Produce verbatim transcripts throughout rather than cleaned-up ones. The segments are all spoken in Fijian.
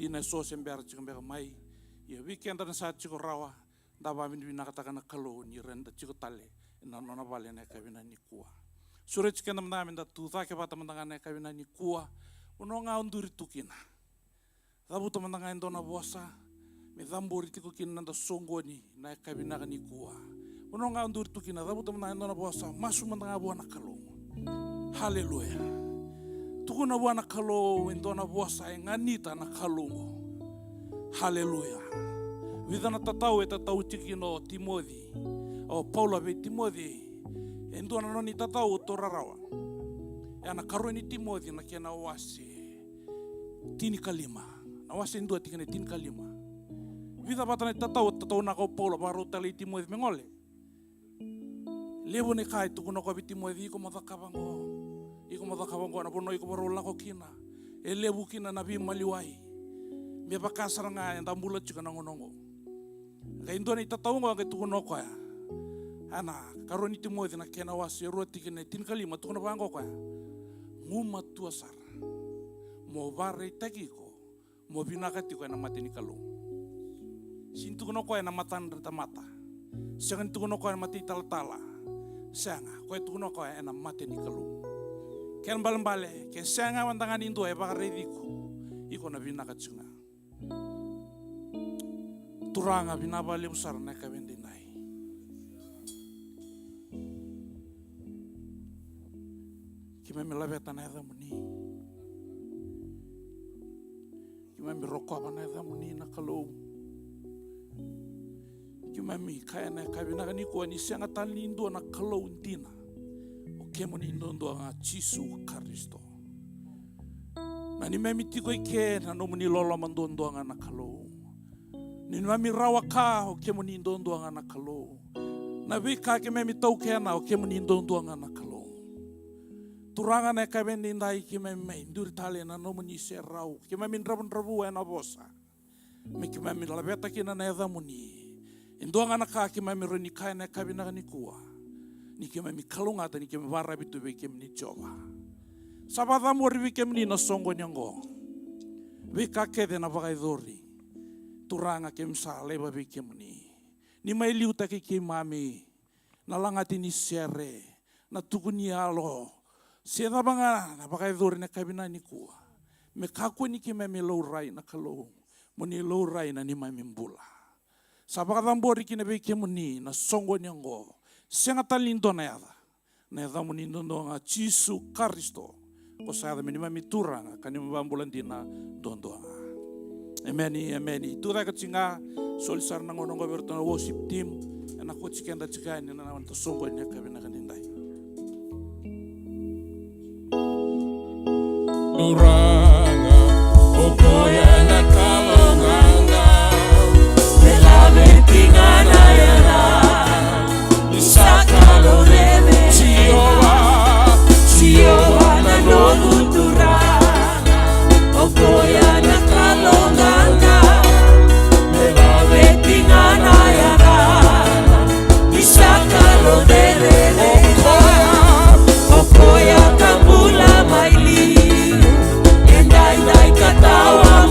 Dina eso se bera tiko beka mai. Ia vei keda na sa tiko rawa, da vakavinavinakataka na Kalou ni reda tiko tale ena nona vale ena yakavi nikua. Sureti keda mada ga meda tu cake vata mada ga ena yakavi nikua. Vanua ga o duri tu kina, cavuta mada ga e dua na vosa me cabori tiko kina na noda soqoni na yakavi nikua. Vanua ga o duri tu kina, cavuta mada ga e dua na vosa, masu mada ga vua na Kalou. Haleluya. Tukuna vua na Kalou e dua na vosa e ganita na Kalou. Haleluya. Vica na tatau e tatau tiko kina o Timoci, o Paula vei Timoci. E dua na nona itatau o taura rawa. Ena karua ni Timoci na kena wase tinikalima. Na wase e dua tikina e tinikalima. Vica vata na itatau e tataunaka o Paula, vakarau talei Timoci me gole. Levu ni ka e tukuna o koya vei Timoci, iko mo cakava oqo, iko mo cakava oqo, na vanua iko vakarau lako kina. E levu kina na veimaliwai. Me vaka sara ga eda bula tiko ena gauna oqo. Qai dua na itatau oqo qai tukuna o koya. Ena karua ni Timoci na kena wase rua tikina e tinikalima, tukuna vaqo o koya. Gumatua sara. Mo vakaraitaki iko mo vinaka tiko ena mata ni Kalou. Sega ni tukuna o koya ena matadra tamata. Sega ni tukuna o koya ena mata italatala. Sega, o koya tukuna o koya ena mata ni Kalou. Kena ibalebale, ke sega mada ga ni dua e vakaraici iko, iko na vinaka tiko ga. Turaga, vinaka vakalevu sara na yakavi edaidai. Keimami laveta na yacamuni. Keimami rokova na yacamuni na Kalou. Keimami kaya na yakavi nikua ni sega tale ni dua na Kalou dina. O kemuni duadua ga Jisu Karisito. Na neimami tiko i ke na nomuni loloma duadua ga na Kalou. Ni neimami rawa ka o kemuni duadua ga na Kalou. Na veika keimami taukena o kemuni duadua ga na Kalou. Turaga, na yakavi edaidai keimami mai duri tale ena nomuni serau, keimami dravudravua ena vosa. Me keimami laveta kina na yacamuni. E dua ga na ka keimami rawa ni kaya na yakavi nikua, ni keimami kalougata ni keimami vakararavi tu vei kemuni Jiova. Sa vakacabori vei kemuni na soqoni oqo. Veika kece na vakayacori, Turaga, keimami sa laiva vei kemuni. Ni mai liutaki keimami na lagati ni sere, na tuku ni yalo, se cava ga na vakayacori na yakavi nikua. Me kakua ni keimami laurai na Kalou, mo ni laurai na neimami bula. Sa vakacabori kina vei kemuni na soqoni oqo. Sega tale ni dua na yaca. Na yacamuni duadua ga Jisu Karisito. Ko sa yaca me neimami Turaga ka neimami vakabula dina duadua ga. Emeni, emeni. Tu cake tiko ga, soli sara na gauna oqo vei iratou na worship team. Ena koti keda tiko yani na noda soqoni ni yakavi edaidai. Turaga, o koya na Kalou gaga, me laveti ga na yacana, ni sa Kalou cecere. Jiova, Jiova na noqu Turaga, o koya na Kalou gaga, me laveti ga na yacana, ni sa Kalou cecere. O koya, o koya ka bula mai liu, edaidai ka tawa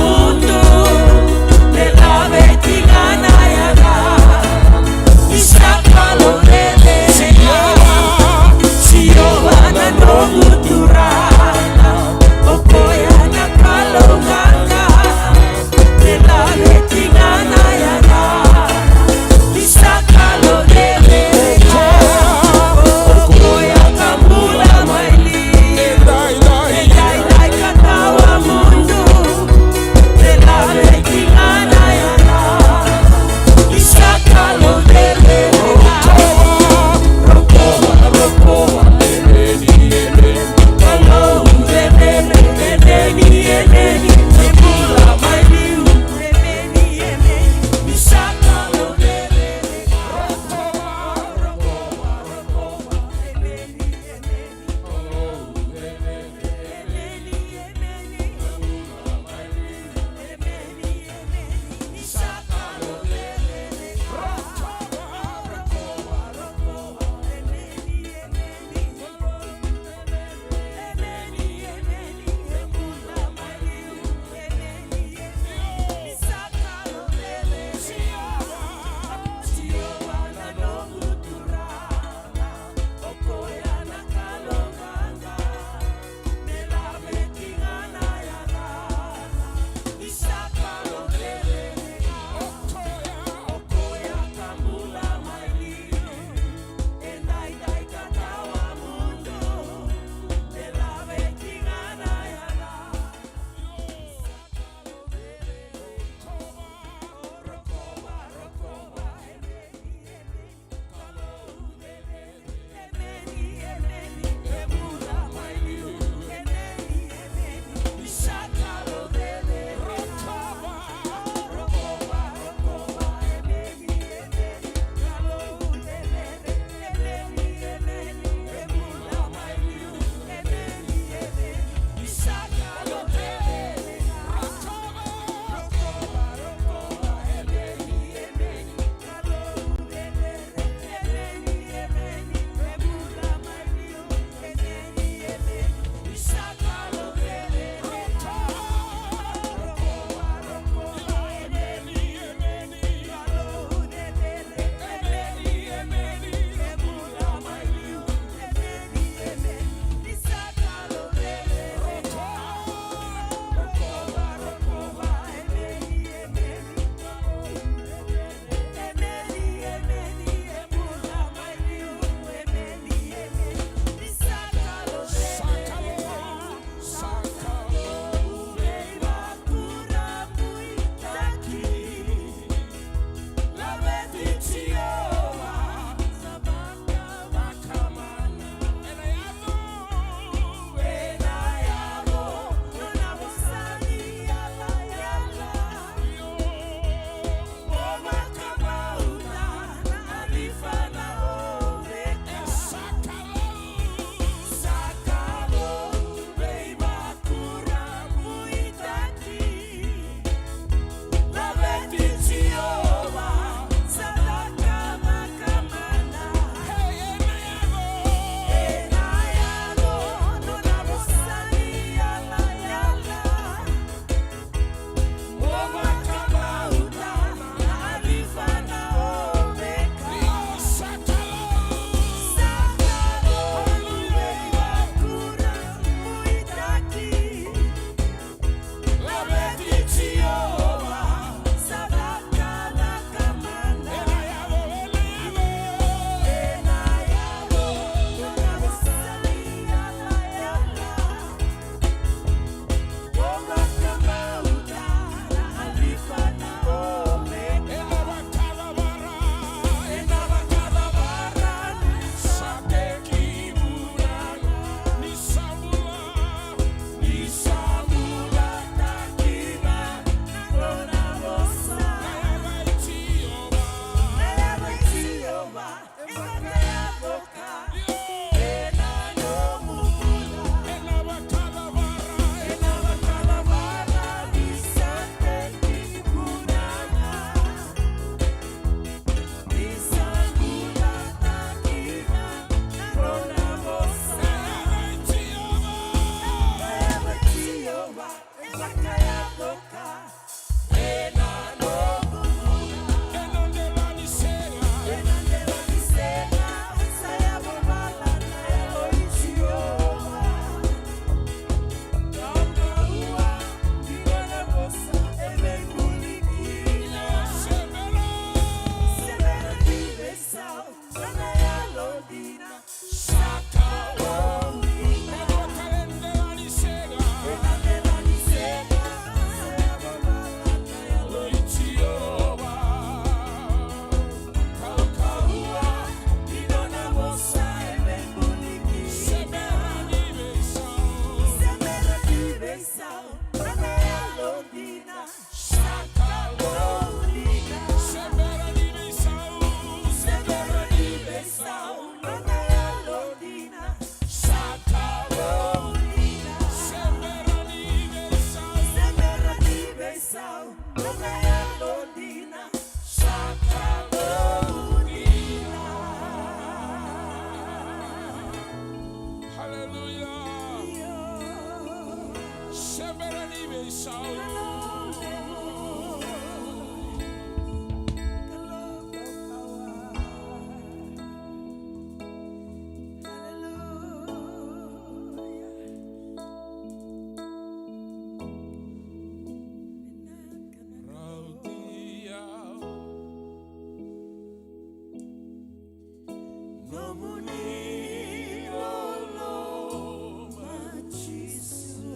Nomuni loloma Jisu.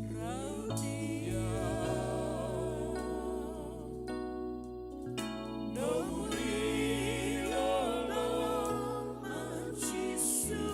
Rauti au. Nomuni loloma Jisu.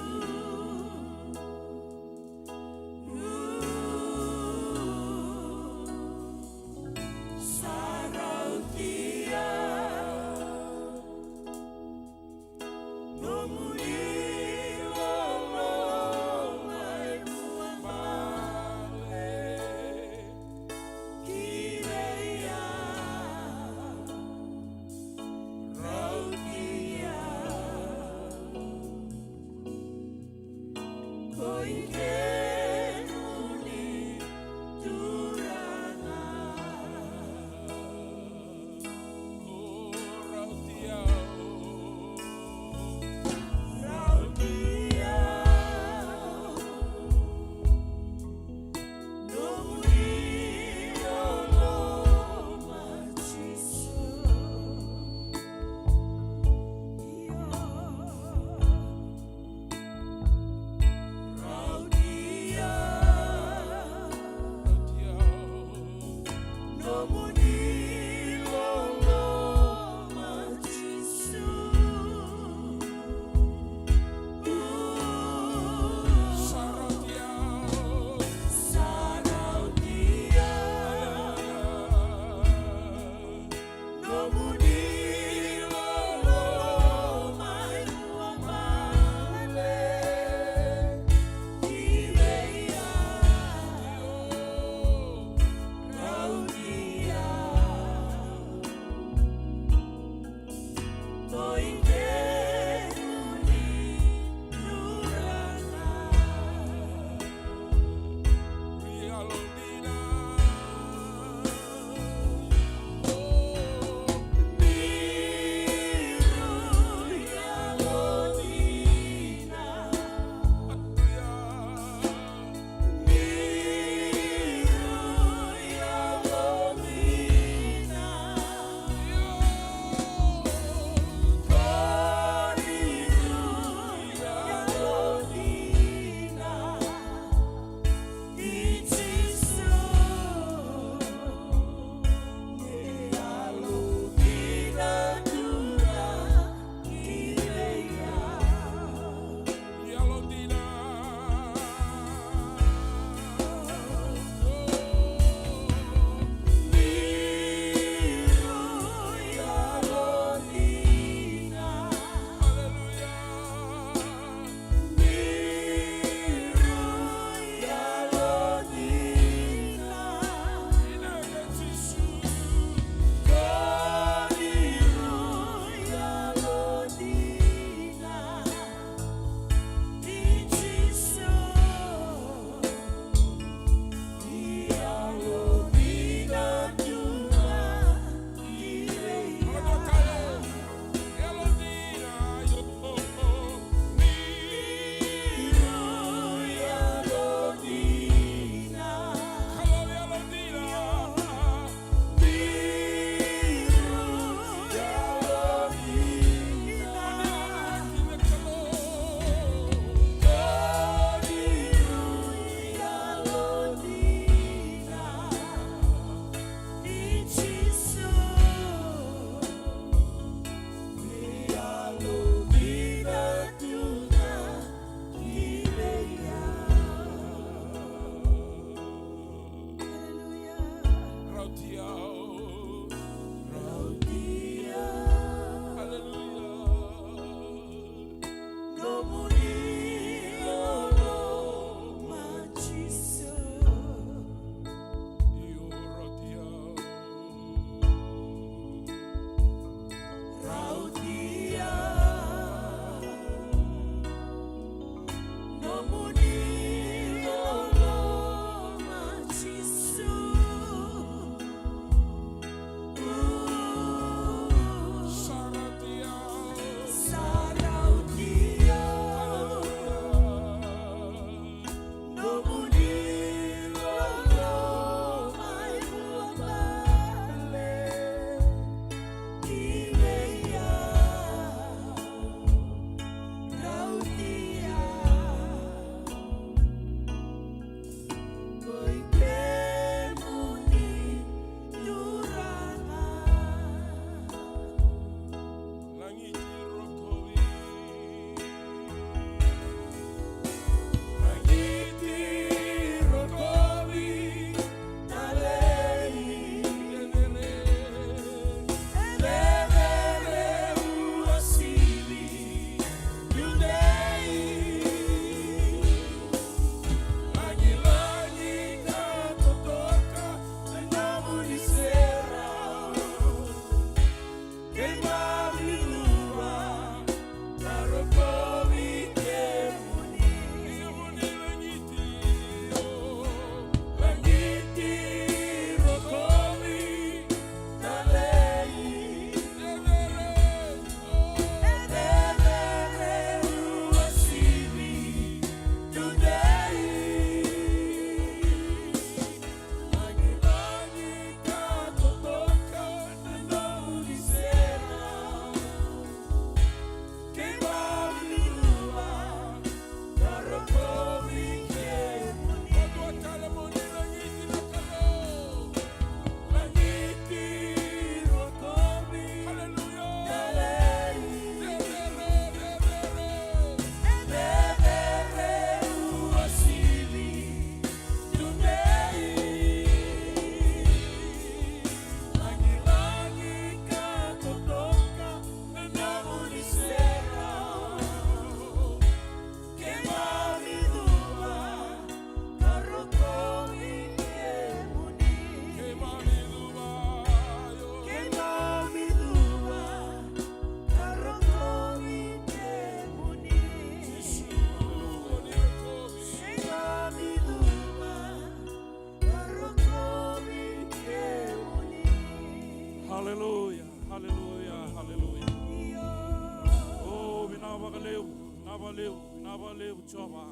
Levu Jiova.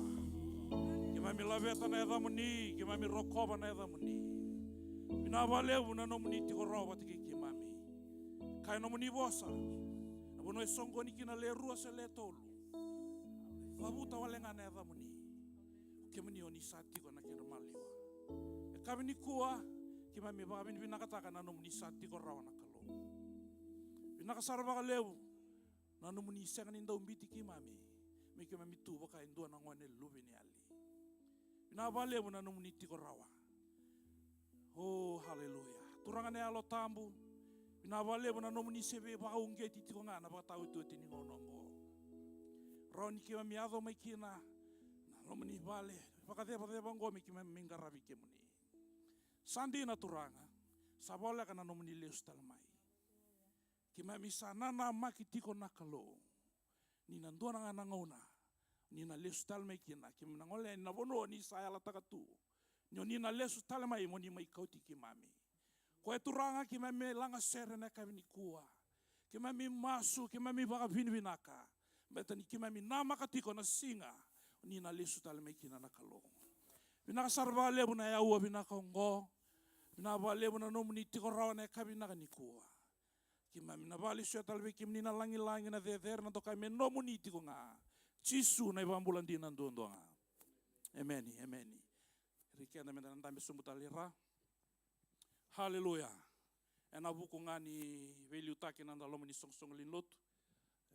Keimami laveta na yacamuni, keimami rokova na yacamuni. Vinaka vakalevu na nomuni tiko rawa vata kei keimami. Kaya nomuni vosa, na vanua e soqoni kina le rua se le tolu, cavuta wale ga na yacamuni. O kemuni oni sa tiko na kedra maliwa. E yakavi nikua, keimami vakavinavinakataka na nomuni sa tiko rawa na Kalou. Vinaka sara vakalevu na nomuni sega ni dau biuti keimami me keimami tu vaka e dua na gone luveniyali. Vinaka vakalevu na nomuni tiko rawa. O, haleluya. Turaga na Yalo Tabu, vinaka vakalevu na nomuni se veivakauqeti tiko ga na vakataotioti ni gauna oqo. Rawa ni keimami yaco mai kina na nomuni vale vakacevaceva oqo me keimami qaravi kemuni. Sa dina Turaga, sa voleka na nomuni lesu tale mai. Keimami sa nanamaki tiko na Kalou ni na dua na ga na gauna ni na lesu tale mai kina, keimami na gole yani na vanua ni sa yalataka tu ni oni na lesu tale mai mo ni mai kauti keimami. Koya Turaga keimami lagasere na yakavi nikua. Keimami masu, keimami vakavinavinaka. Baleta ni keimami namaka tiko na siga ni na lesu tale mai kina na Kalou. Vinaka sara vakalevu na yaua vinaka oqo. Vinaka vakalevu na nomuni tiko rawa na yakavi vinaka nikua. Keimami na vakalesuya tale vei kemuni na lagilagi, na cecere, na dokai me nomuni tiko ga. Jisu na iVakabula dina duadua ga. Emeni, emeni. Ri keda meda na dabe sobu tale i ra. Haleluya. Ena vuku ga ni veiliutaki na noda loma ni soqosoqo lewe ni lotu.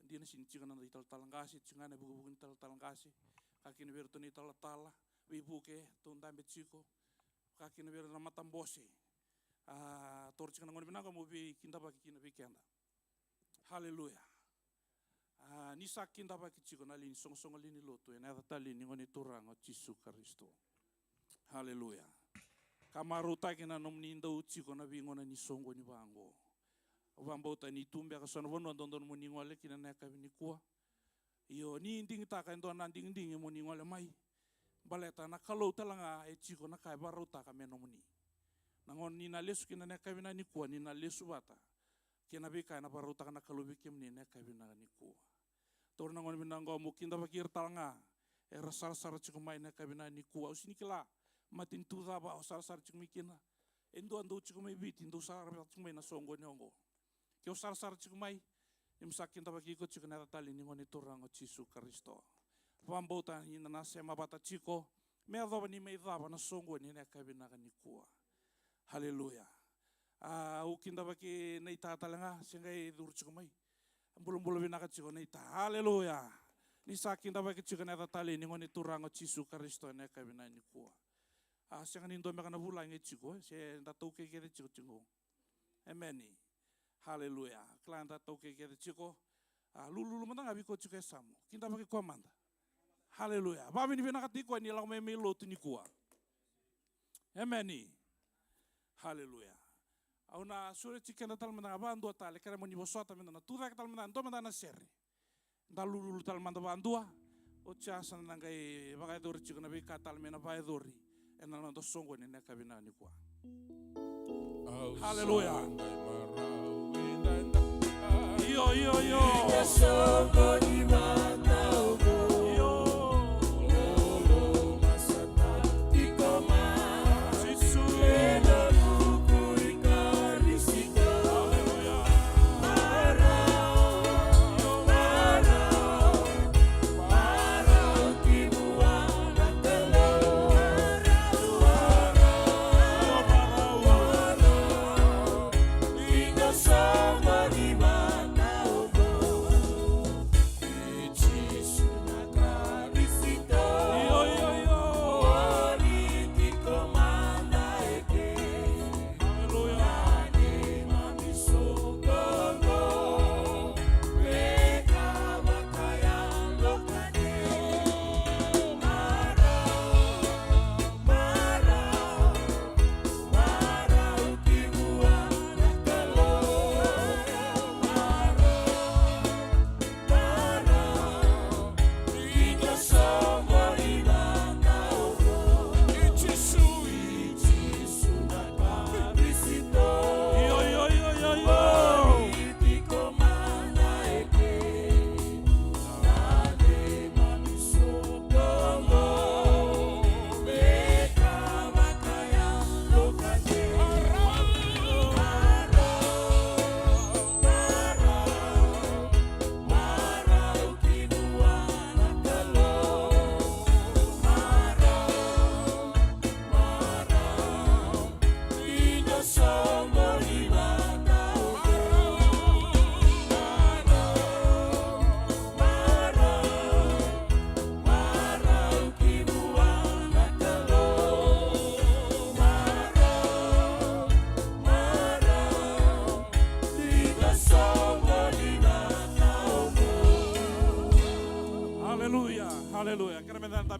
Dina sega ni tiko na noda italatala qase, tiko ga na vukevuke ni talatala qase. Ka kina vei iratou na italatala veivuke, tou dabe tiko. Ka kina vei iratou na matabose. A, toro tiko na gauna vinaka mo veikidavaki kina vei keda. Haleluya. A, ni sa kidavaki tiko na lewe ni soqosoqo lewe ni lotu, ena yaca talei ni Gone Turaga o Jisu Karisito. Haleluya. Ka marautaki na nomuni dau tiko na veigauna ni soqoni vaqo. Au vakabauta ni tu beka so na vanua dodonu mo ni gole kina na yakavi nikua. Io, ni digitaka e dua na digidigi mo ni gole mai. Baleta na Kalou tale ga e tiko na ka e vakarautaka me nomuni. Na gauna ni na lesu kina na yakavi nikua, ni na lesu vata kei na veika ena vakarautaka na Kalou vei kemuni na yakavi nikua. Taura na gauna vinaka oqo mo kidavaki ira tale ga era sarasara tiko mai na yakavi nikua. Au sega ni kila matanitu cava o sarasara tiko mai kina. E dua dou tiko mai Viti, dou sarasara tiko mai na soqoni oqo. Ke o sarasara tiko mai, ni mo sa kidavaki iko tiko na yaca talei ni Gone Turaga o Jisu Karisito. Vakabauta ni na sema vata tiko me yacova ni mai cava na soqoni ena yakavi nikua. Haleluya. A, au kidavaki naita tale ga, se qai curu tiko mai. Bulabula vinaka tiko naita. Haleluya. Ni sa kidavaki tiko na yaca talei ni Gone Turaga o Jisu Karisito ena yakavi nikua. A, sega ni dua beka na vulagi e tiko, e, se da taukei kece tiko tiko. Emeni. Haleluya. Kila da taukei kece tiko. A, lululu mada ga vei koya tiko e yasamu. Kidavaki koya mada. Haleluya. Vakavinavinakataki koya ni lako mai mai lotu nikua. Emeni. Haleluya. Au na sureti keda tale mada ga vakadua tale, kerea mo ni vosota meda na tucake tale mada ga, dua mada ga na sere. Da lululu tale mada vakadua. Oti ya sa na qai vakayacori tiko na veika tale me na vakayacori ena noda soqoni ena yakavi nikua. Haleluya. Io, io, io. Io. Jisu. Haleluya.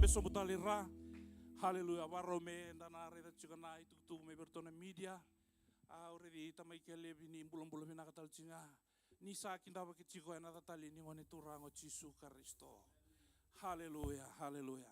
Sobu tale i ra. Haleluya. Varau me da na raica tiko na itukutuku mai vei iratou na media. A, au raici tamai Kelevi ni bulabula vinaka tale tiko ga. Ni sa kidavaki tiko ena yaca tale ni Gone Turaga o Jisu Karisito. Haleluya, haleluya.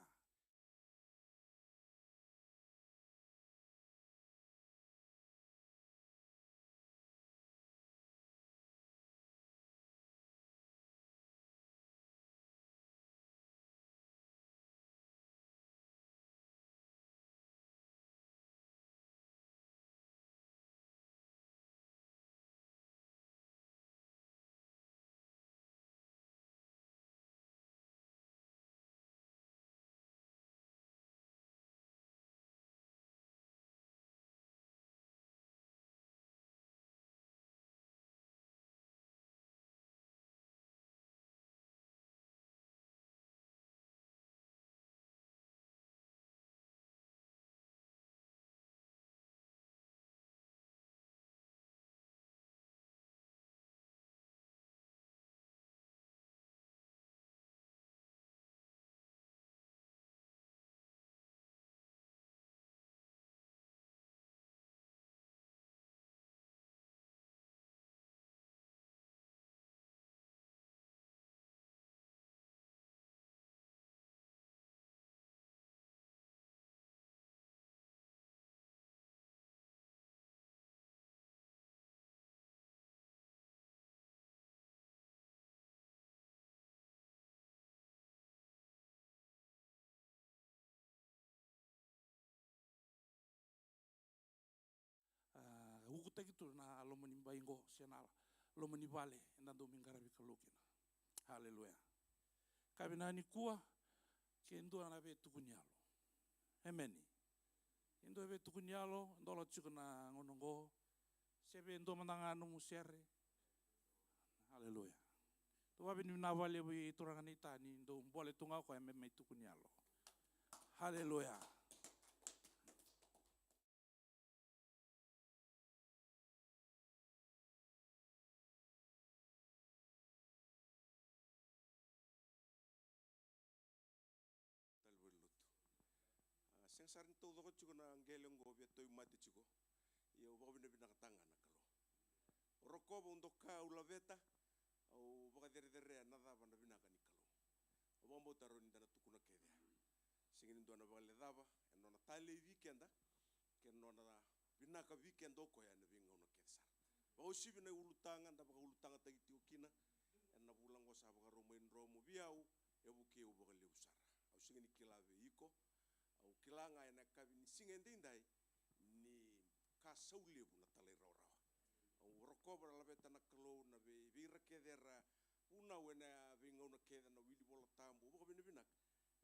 A, ukutaki tu na loma ni bai qo, se na loma ni vale eda dau mai qaravi Kalou kina. Haleluya. Ka vinaka nikua, ke dua na veitukuni yalo. Emeni. Ke dua veitukuni yalo, dola tiko na gauna qo. Se vei dua mada ga nomu sere. Haleluya. Dou vakavinavinaka vakalevu i turaga na ita ni dou bole tu ga o koya me mai tukuni yalo. Haleluya. Talevoni lotu. A, sega sara ni taucoko tiko na qele oqo via tauvimate tiko. Ia au vakavinavinakataka ga na Kalou. Au rokova, au doka, au laveta, au vakacerecerea na cava na vinaka ni Kalou. Au vakabauta rawa ni da na tukuna kece ya. Sega ni dua na vakalecava ena nona talei vei keda, kei na nona vinaka vei keda o koya ena veigauna kece sara. Vakauasivi na ulutaga da vakaulutagataki tiko kina ena vula oqo sa vakarau mai dromu vei au, e vukei au vakalevu sara. Au sega ni kila vei iko, au kila ga ena yakavi ni siga edaidai ni ka sau levu na talairawarawa. Au rokova, laveta na Kalou na vei, vei ira kece era vunau ena veigauna kece na wili Vola Tabu. Au vakavinavinaka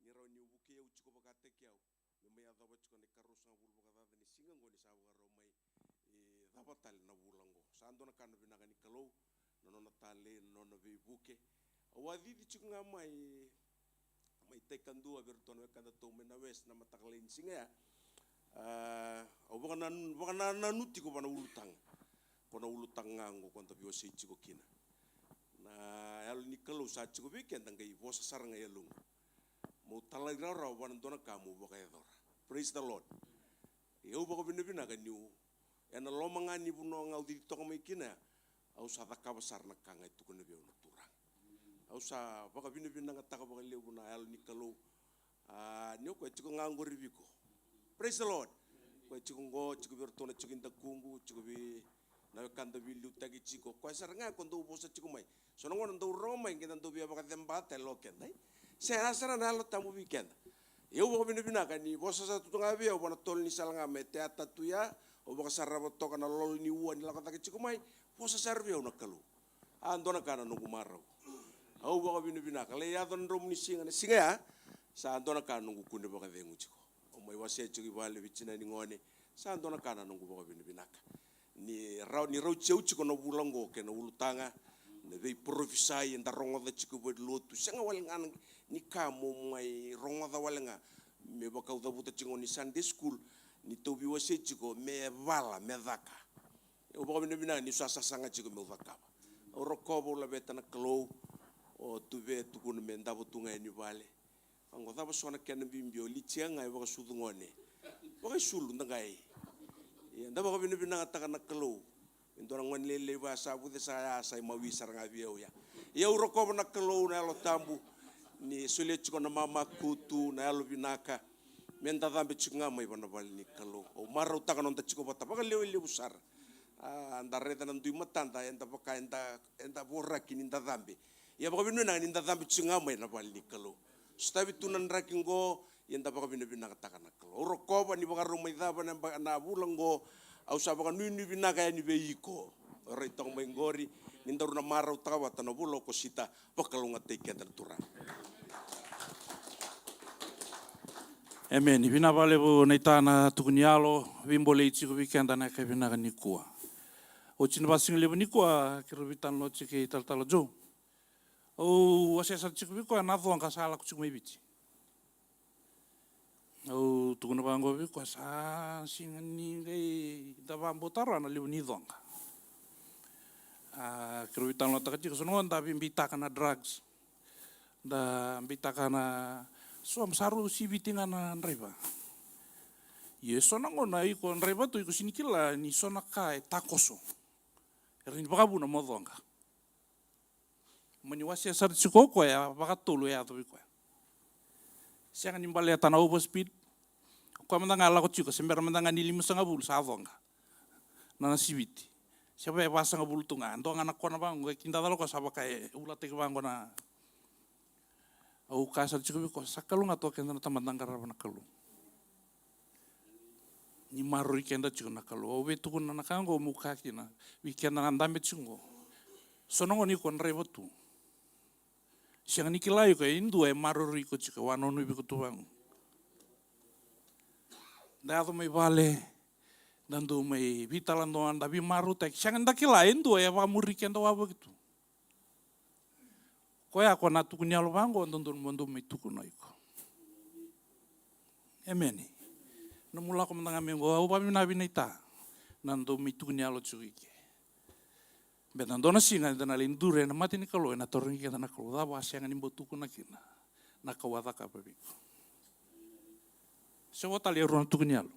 ni rawa ni vukei au tiko vakataki au me mai yacova tiko na ikaruasagavulu vakacaca ni siga oqo ni sa vakarau mai, e, cava tale na vula oqo. Sa dua na ka na vinaka ni Kalou, na nona talei, na nona veivuke. Au a cici tiko ga mai, mai tai kadua vei iratou na wekadatou mai na West na mataka lailai ni siga ya. A, au vakana-, vakanananu tiko vua na ulutaga. Ko na ulutaga ga oqo ko da veiwasei tiko kina. Na Yalo ni Kalou sa tiko vei keda, qai vosa sara ga e yaloqu. Meu talairawarawa vua na dua na ka meu vakayacora. Praise the Lord. Ia au vakavinavinaka niu, ena loma ga ni vanua ga au cici toka mai kina, au sa cakava sara na ka ga e tukuna vei au na Turaga. Au sa vakavinavinakataka vakalevu na Yalo ni Kalou. A, ni o koya tiko ga oqori vei iko. Praise the Lord. Koya tiko oqo, tiko vei iratou na tiko i dakuqu, tiko vei na wekada veiliutaki tiko. Koya sara ga ko dou vosa tiko mai. So na gauna dou rogo mai, qai da dou via vakaceba tale o keda, e? Se na sara na Yalo Tabu vei keda. Ia au vakavinavinaka ni vosa sara tu ga vei au vua na tolo ni sala ga me teata tu ya, au vakasarava toka na lolo ni ua ni lako cake tiko mai, vosa sara vei au na Kalou. A dua na ka na noqu marau. Au vakavinavinaka, lai yaco na dromu ni siga, na siga ya, sa dua na ka noqu kune vakacegu tiko. Au mai wasea tiko i vale vei tina ni gone, sa dua na ka na noqu vakavinavinaka. Ni rau, ni rauti au tiko na vula oqo kei na ulutaga, na veiparofisai eda rogoca tiko i valenilotu, sega wale ga na, ni ka mo mai rogoca wale ga, me vaka au cavuta tiko ni Sunday school, ni tou veiwasei tiko me vala, me caka. Au vakavinavinaka niu sa sasaga tiko meu cakava. Au rokova, au laveta na Kalou, o Tuve tukuna me davo tu ga yani vale. Oqo cava so na kena bibi, o Licia ga e vakasucu gone. Vakaisulu da qai. Ia da vakavinavinakataka na Kalou. E dua na gone lailai vaya sa vuce sa ya sa imawi sara ga vei au ya. Ia au rokova na Kalou na Yalo Tabu. Ni solia tiko na mama kutu, na yalo vinaka. Me da cabe tiko ga mai vana vale ni Kalou. Au marautaka noda tiko vata vakalevulevu sara. A, da raica na dui matada, eda vaka, eda, eda voraki ni da cabe. Ia vakavinavinaka ni da cabe tiko ga mai na vale ni Kalou. Sotavi tu na draki qo, ia da vakavinavinakataka na Kalou. Au rokova ni vakarau mai cava na, na vula qo, au sa vakanuinui vinaka yani vei iko. Au rai toka mai qori, ni daru na marautaka vata na vula o Okosita, vakalougatataki keda na Turaga. Emeni. Vinaka vakalevu naita na tuku ni yalo, veibolei tiko vei keda na yakavi vinaka nikua. Oti na vakasigalevu nikua, keirau veitalanoa tiko kei Talatala Jo. Au wasea sara tiko vei koya na coqa sa lako tiko mai Viti. Au tukuna vaqo vei koya, sa siga ni qai da vakabauta rawa na levu ni coqa. A, keirau veitalanoataka tiko, so na gauna da veibeitaka na drugs. Da beitaka na, so sa rau siviti ga na draiva. Ia so na gauna iko draiva tu, iko sega ni kila ni so na ka e takoso. Era ni vakavuna mo coqa. Mani wasea sara tiko o koya, vakatolu e yaco vei koya. Sega ni baleta na overspeed. O koya mada ga lako tiko, se bera mada ga ni limasagavulu sa coqa. Na, na siviti. Se va e vasagavulu tu ga. Dua ga na kona vaqo, e kidacala o koya sa vaka e ulataki vaqo na. Au kaya sara tiko vei koya, sa kalougata o keda na tamata da qarava na Kalou. Ni maroroi keda tiko na Kalou. Au via tukuna na ka qo meu kaya kina vei keda na dabe tiko qo. So na gauna iko draiva tu. Sega ni kila iko, e dua e maroroi iko tiko, e wanonovi iko tu vaqo. Da yaco mai vale, da dau mai veitalanoa, da veimarautaki. Sega ni da kila, e dua e vakamuri keda wavoki tu. Koya ko na tuku ni yalo vaqo, dodonu mo dou mai tukuna iko. Emeni. Nomu lako mada ga mai qo, au vakavinavinaka naita. Na dou mai tuku ni yalo tiko i ke. Beta dua na siga eda na lai duri ena mata ni Kalou, ena tarogi keda na Kalou, cava a sega ni bau tukuna kina na ka au a cakava vei iko. Se vo tale e rua na tuku ni yalo.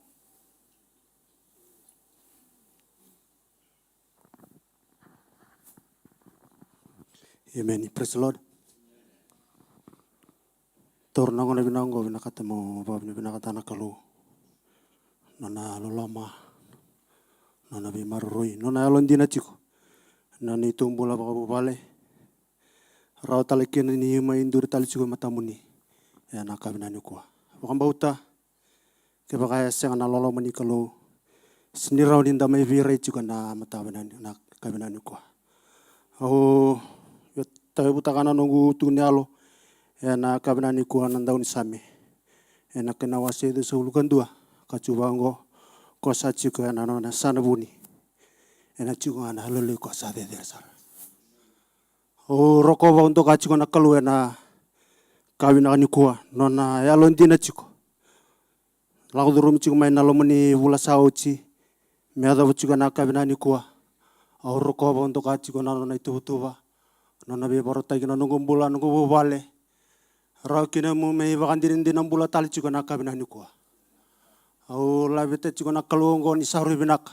Amen. Praise the Lord. Taura na gauna vinaka oqo, vinakata mo vakavinavinakataka na Kalou. Nona loloma, nona veimaroroi, nona yalodina tiko. Na neitou bula vakavuvale. Rawa tale kina ni mai duri tale tiko e matamuni. Ena ka vinaka nikua. Vakabauta. Kevaka e sega na loloma ni Kalou, sega ni rawa ni da mai veirai tiko ena mataka vinaka ni, na ka vinaka nikua. Au via tauyavutaka na noqu tuku ni yalo ena ka vinaka nikua na daunisame. Ena kena wase ciwasagavulu ka dua, ka tiko vaqo, ko sa tiko ena nona yasana vuni. Ena tiko ga na yalololoi ko sa cecere sara. Au rokova au doka tiko na Kalou ena ka vinaka nikua, nona yalodina tiko. Lako curumi tiko mai na loma ni vula sa oti, me yacova tiko na ka vinaka nikua. Au rokova au doka tiko na nona ituvatuva, nona veivakarautaki na noqu bula, noqu vuvale. Rawa kina meu mai vakadinadina bula tale tiko na ka vinaka nikua. Au laveta tiko na Kalou oqo ni sa rui vinaka.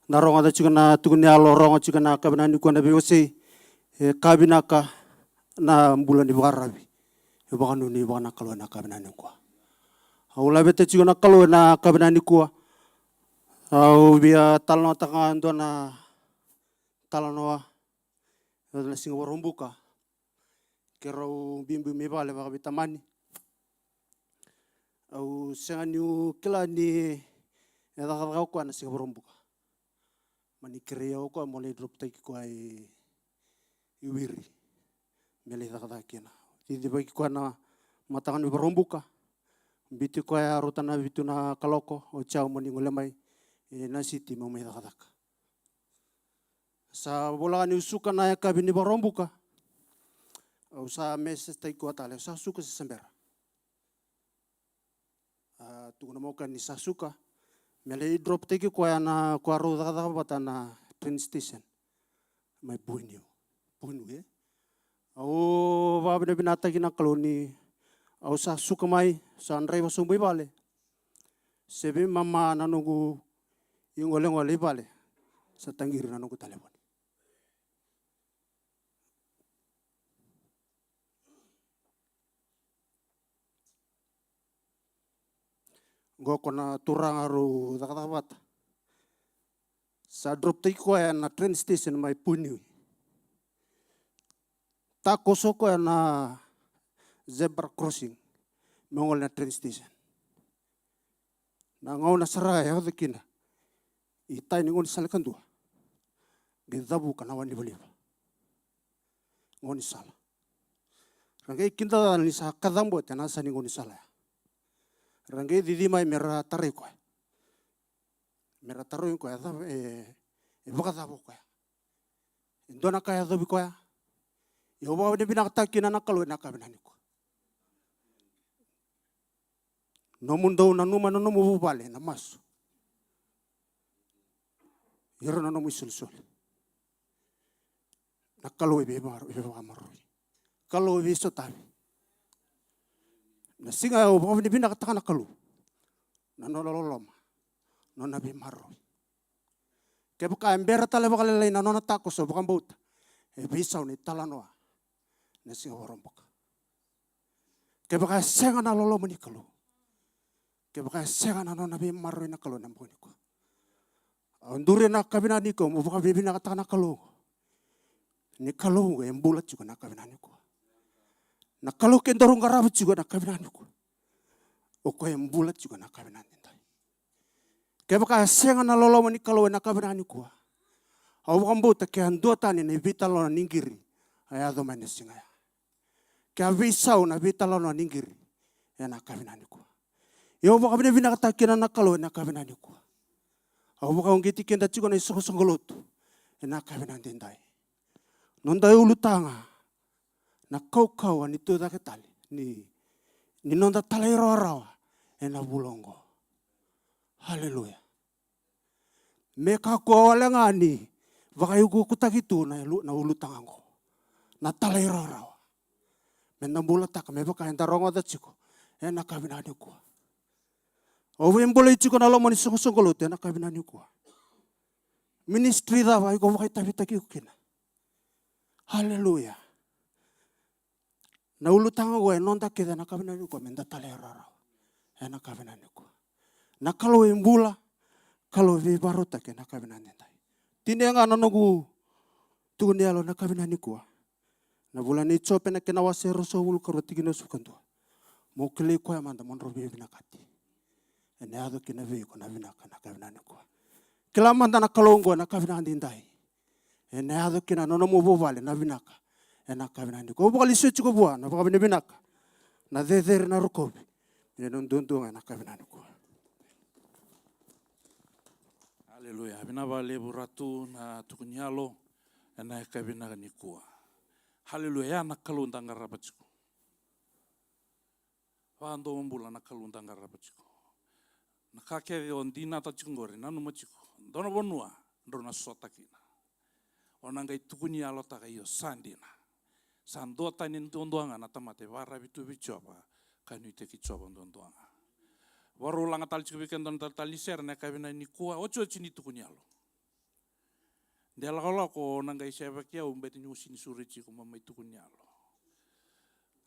Na rogoca tiko na tuku ni yalo, rogo tiko na ka vinaka nikua na veiwasei. E ka vinaka na bula ni vakararavi. E vakanuinui vua na Kalou ena ka vinaka nikua. Au laveta tiko na Kalou ena ka vinaka nikua. Au via talanoataka ga dua na talanoa. Ena siga Vakaraubuka. Keirau biubiu mai vale vakaveitamani. Au sega niu kila ni e cakacaka o koya na siga Vakaraubuka. Mani kerei au o koya mo lai droptaki koya i, i Wiri. Me lai cakacaka kina. Cicivaki koya na mataka ni Vakaraubuka. Biuti koya rauta na vitu na kaloko, oti au mani gole mai, e, na siti meu mai cakacaka. Sa voleka niu suka na yakavi ni Vakaraubuka. Au sa message-taki koya tale, au sa suka se sa bera. A, tukuna mai o koya ni sa suka. Me lai droptaki koya na, koya rau cakacaka vata na train station. Mai Puiniu. Puiniu, e? Au vakavinavinakataki na Kalou ni Au sa suka mai, sa draiva sobu i vale. Se veimama na noqu igolegole i vale, sa taqiri na noqu talevoni. Qo ko na turaga rau cakacaka vata. Sa drop taki koya na train station mai Puniwi. Takoso koya na zebra crossing me gole na train station. Na gauna sara e yaco kina i tai ni gaunisala kadua, qai cavuka na wanivaliva. Gaunisala. Ra qai kidacala ni sa kacabote na yasa ni gaunisala ya. Ra qai cici mai me ra tarai koya. Me ra tarogi koya, cava, e, e vakacava o koya. E dua na ka e yacovi koya. Ia au vakavinavinakataka kina na Kalou ena yakavi nikua. Nomudou nanuma na nomu vuvale na masu. Ira na nomu isolisoli. Na Kalou e veimaro-, e veivakamaroroi. Kalou e veisotavi. Na siga au vakavinavinakataka na Kalou. Na nona loloma. Nona veimaroroi. Kevaka e bera tale vakalailai na nona takoso, vakabauta e veisau na italanoa na siga Vakaraubuka. Kevaka e sega na loloma ni Kalou, kevaka e sega na nona veimaroroi na Kalou ena bogi nikua. Au duri ena yakavi nikua meu vakavinavinakataka na Kalou. Ni Kalou e bula tiko ena yakavi nikua. Na Kalou kedaru qarava tiko ena yakavi nikua, o koya e bula tiko ena yakavi edaidai. Kevaka e sega na loloma ni Kalou ena yakavi nikua, au vakabauta ke a duatani na veitalanoa ni qiri a yaco mai na siga ya. Ke a veisau na veitalanoa ni qiri ena yakavi nikua. Ia au vakavinavinakataka kina na Kalou ena yakavi nikua. Au vakauqeti keda tiko na isoqosoqo lotu ena yakavi edaidai. Noda ulutaga na kaukauwa ni tucake tale ni, ni noda talairawarawa ena vula oqo. Haleluya. Me kakua wale ga ni vakaiukuukutaki tu na ulu-, na ulutaga oqo. Na talairawarawa. Me da bulataka me vaka eda rogoca tiko ena yakavi nikua. Au veibulai tiko na loma ni soqosoqo lotu ena yakavi nikua. Ministry cava iko vakaitavitaki iko kina? Haleluya. Na ulutaga oqo e noda kece ena yakavi nikua me da talairawarawa ena yakavi nikua. Na Kalou e bula, Kalou e veivakarautaki ena yakavi edaidai. Tinia ga na noqu tukuni yalo ena yakavi nikua. Na vula nei Jope na kena wase e ruasagavulu ka rua tikina e ruasagavulu ka dua. Mo kilai koya mada mo drau veivinakati. Ena yaco kina vei iko na vinaka ena yakavi nikua. Kila mada na Kalou oqo ena yakavi edaidai. Ena yaco kina na nomu vuvale na vinaka ena yakavi nikua. Au vakalesuya tiko vua na vakavinavinaka, na cecere, na rokovi. Ena duadua ga ena yakavi nikua. Aleluya. Vinaka vakalevu Ratu na tukuni yalo ena yakavi nikua. Haleluya. Ya na Kalou da qarava tiko. Vakadomobula na Kalou da qarava tiko. Na ka kece o dinata tiko qori, nanuma tiko. Dua na vanua drau na sota kina. O na qai tukuni yalotaka, io, sa dina. Sa duatani duadua ga na tamata e vakararavi tu vei Jiova, ka nuitaki Jiova duadua ga. Vakarau laga tale tiko vei keda na italatala ni sere ena yakavi nikua, otioti ni tukuni yalo. De lakolako na qai sevaki au, beta niu sega ni sureti iko mo mai tukuni yalo.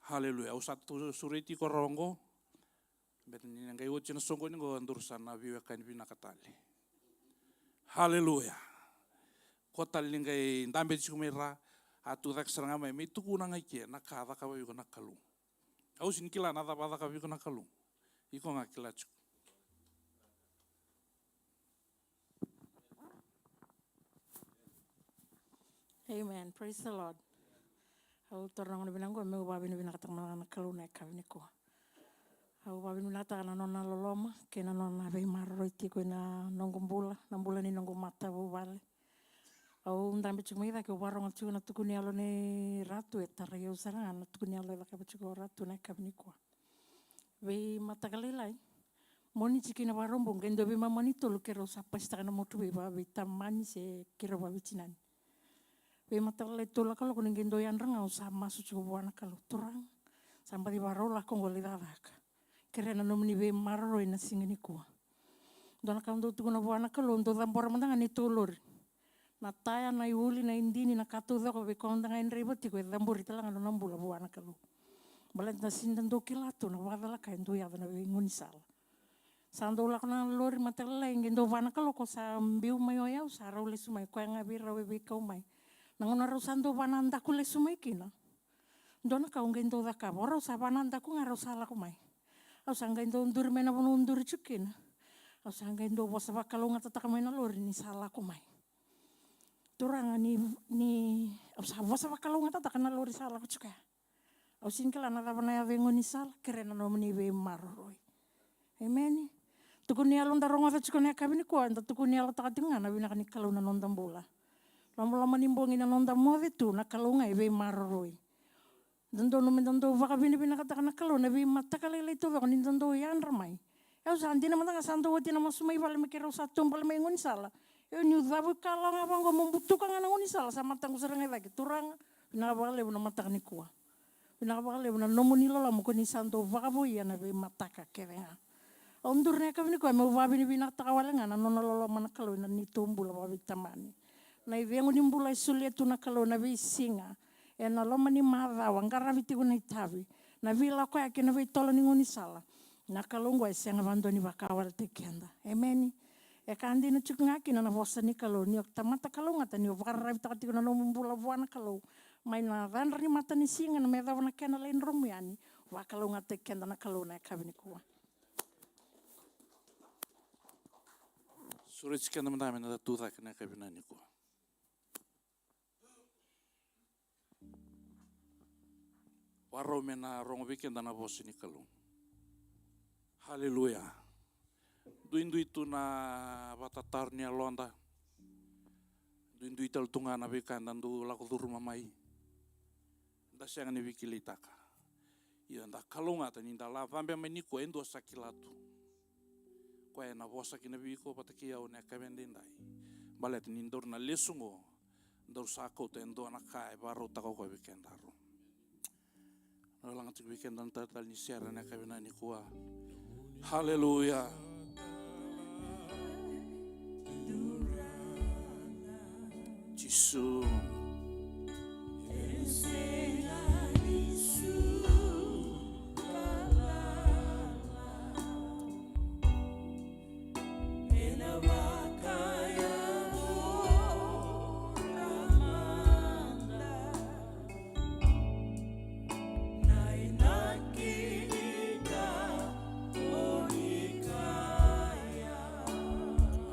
Haleluya. Au sa tu sureti iko rawa oqo. Beta ni na qai oti na soqoni oqo, daru sa na veiwekani vinaka tale. Haleluya. Ko tale ni qai dabe tiko mai ra, a tu cake sara ga mai, me tukuna ga i ke na ka a cakava vei iko na Kalou. Au sega ni kila na cava a cakava vei iko na Kalou. Iko ga kila tiko. Amen. Praise the Lord. Au taura na gauna vinaka oqo meu vakavinavinakataka mada ga na Kalou na yakavi nikua. Au vakavinavinakataka na nona loloma kei na nona veimaroroi tiko ena noqu bula, na bula ni noqu matavuvale. Au dabe tiko mai cake, au vakarogo tiko na tukuni yalo nei Ratu, e tarai au sara ga na tukuni yalo e cakava tiko o Ratu na yakavi nikua. Veimataka lailai, Moniti kei na Vakaraubuka, qai dua veimama ni tolu keirau sa pasitaka na motoka vei, vaveitamani se keirau vaveitinani. Veimataka lailai, tolu na kaloko ni qai dua yadra ga, au sa masu tiko vua na Kalou, Turaga, Tabaci vakarau lako oqo lai cakacaka. Kerea na nomuni veimaroroi na siga nikua. Dua na ka au dau tukuna vua na Kalou, dou cabora mada ga neitou lori. Na taya, na iuli, na idini, na ka taucoko vei koya mada ga e draiva tiko, e cabori tale ga na nona bula vua na Kalou. Baleta na sega ni da dau kila tu na vakacalaka e dau yaco na veigaunisala. Sa dau lako na lori matailalai, qai dau vua na Kalou, ko sa biu mai o yau, sa rau lesu mai, koya ga vei rau e veikau mai. Na gauna rau sa dau vanadaku lesu mai kina, dua na ka au qai dau cakava, o rau sa vanadaku ga, rau sa lako mai. Au sa qai dau duri mai na vanua au duri tiko kina. Au sa qai dau vosa vakalougatataka mai na lori ni sa lako mai. Turaga ni, ni, au sa vosa vakalougatataka na lori sa lako tiko ya. Au sega ni kila na cava na yaco e gaunisala, kerea na nomuni veimaroroi. Emeni. Tukuni yalo da rogoca tiko na yakavi nikua, da tukuni yalotaka tiko ga na vinaka ni Kalou na noda bula. Lomaloma ni bogi na noda moce tu, na Kalou ga e veimaroroi. Dodonu meda dau vakavinavinakataka na Kalou na veimataka lailai taucoko ni da dau yadra mai. Au sa dina mada ga sa dau oti na masu mai vale me keirau sa taubale mai gaunisala. Au niu cavu ikalawa ga vaqo mo butuka ga na gaunisala, sa mataqu sara ga i cake, Turaga, vinaka vakalevu na mataka nikua. Vinaka vakalevu na nomuni loloma ko ni sa dau vakavoui ena veimataka kece ga. Au duri na yakavi nikua meu vakavinavinakataka wale ga na nona loloma na Kalou ena neitou bula vakaveitamani. Na icegu ni bula e solia tu na Kalou ena veisiga, ena loma ni macawa, qaravi tiko na itavi, na veilakoyaki ena veitolo ni gaunisala. Na Kalou oqo e sega vakadua ni vakawaletaki keda. Emeni. E ka dina tiko ga kina na vosa ni Kalou, ni o tamata kalougata, ni o vakararavitaka tiko na nomu bula vua na Kalou mai na cadra ni matanisiga me yacova na kena lai dromu yani, vakalougatataki keda na Kalou na yakavi nikua. Sureti keda mada ga me da tucake na yakavi nikua. Vakarau me na rogo vei keda na vosa ni Kalou. Haleluya. Duidui tu na vakatataro ni yaloda. Duidui tale tu ga na veika eda dau lako curuma mai. Da sega ni veikilaitaka. Ia da kalougata ni da la cabe mai nikua e dua sa kila tu. Koya ena vosa kina vei iko vata kei au na yakavi edaidai. Baleta ni daru na lesu oqo, daru sa kauta e dua na ka e vakarautaka o koya vei kedaru. Na laga tiko vei keda na talatala ni sere na yakavi nikua. Haleluya. Jisu.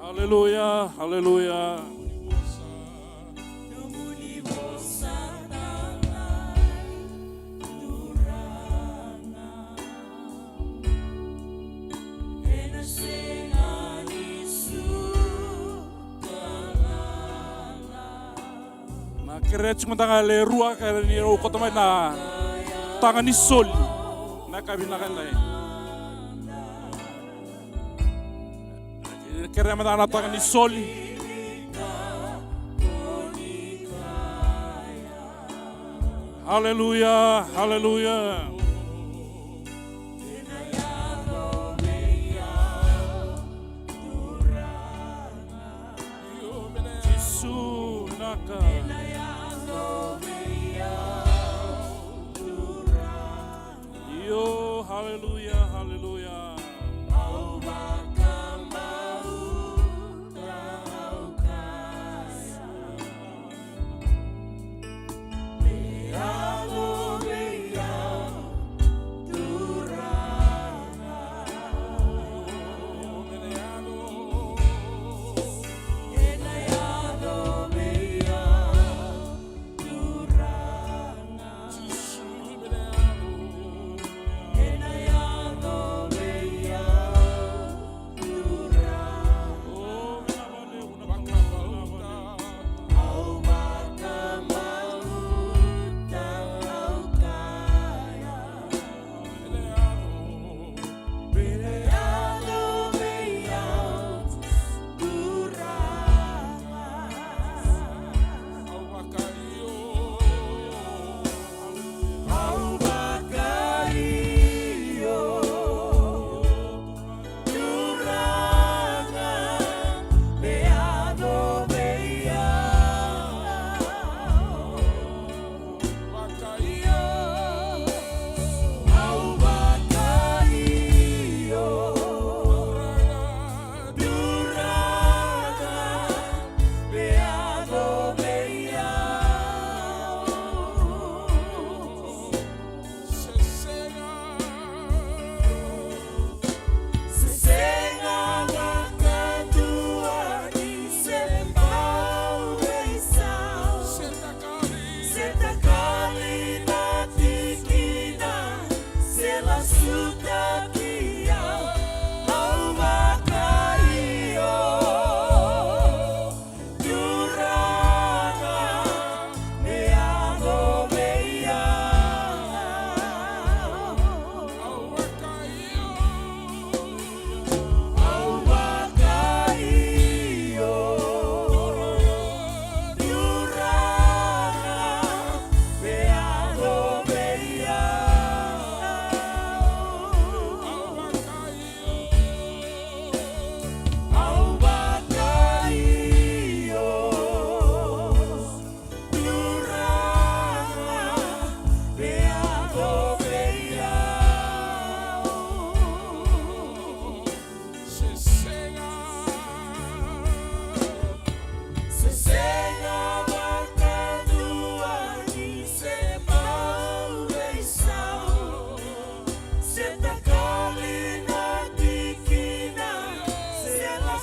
Haleluya, haleluya. Na kerea tiko mada ga le rua, kerea ni rau kauta mai na taga ni soli. Na ka vinaka edai. Kerea mada ga na taga ni soli. Haleluya, haleluya. Jisu naka. Io, haleluya, haleluya.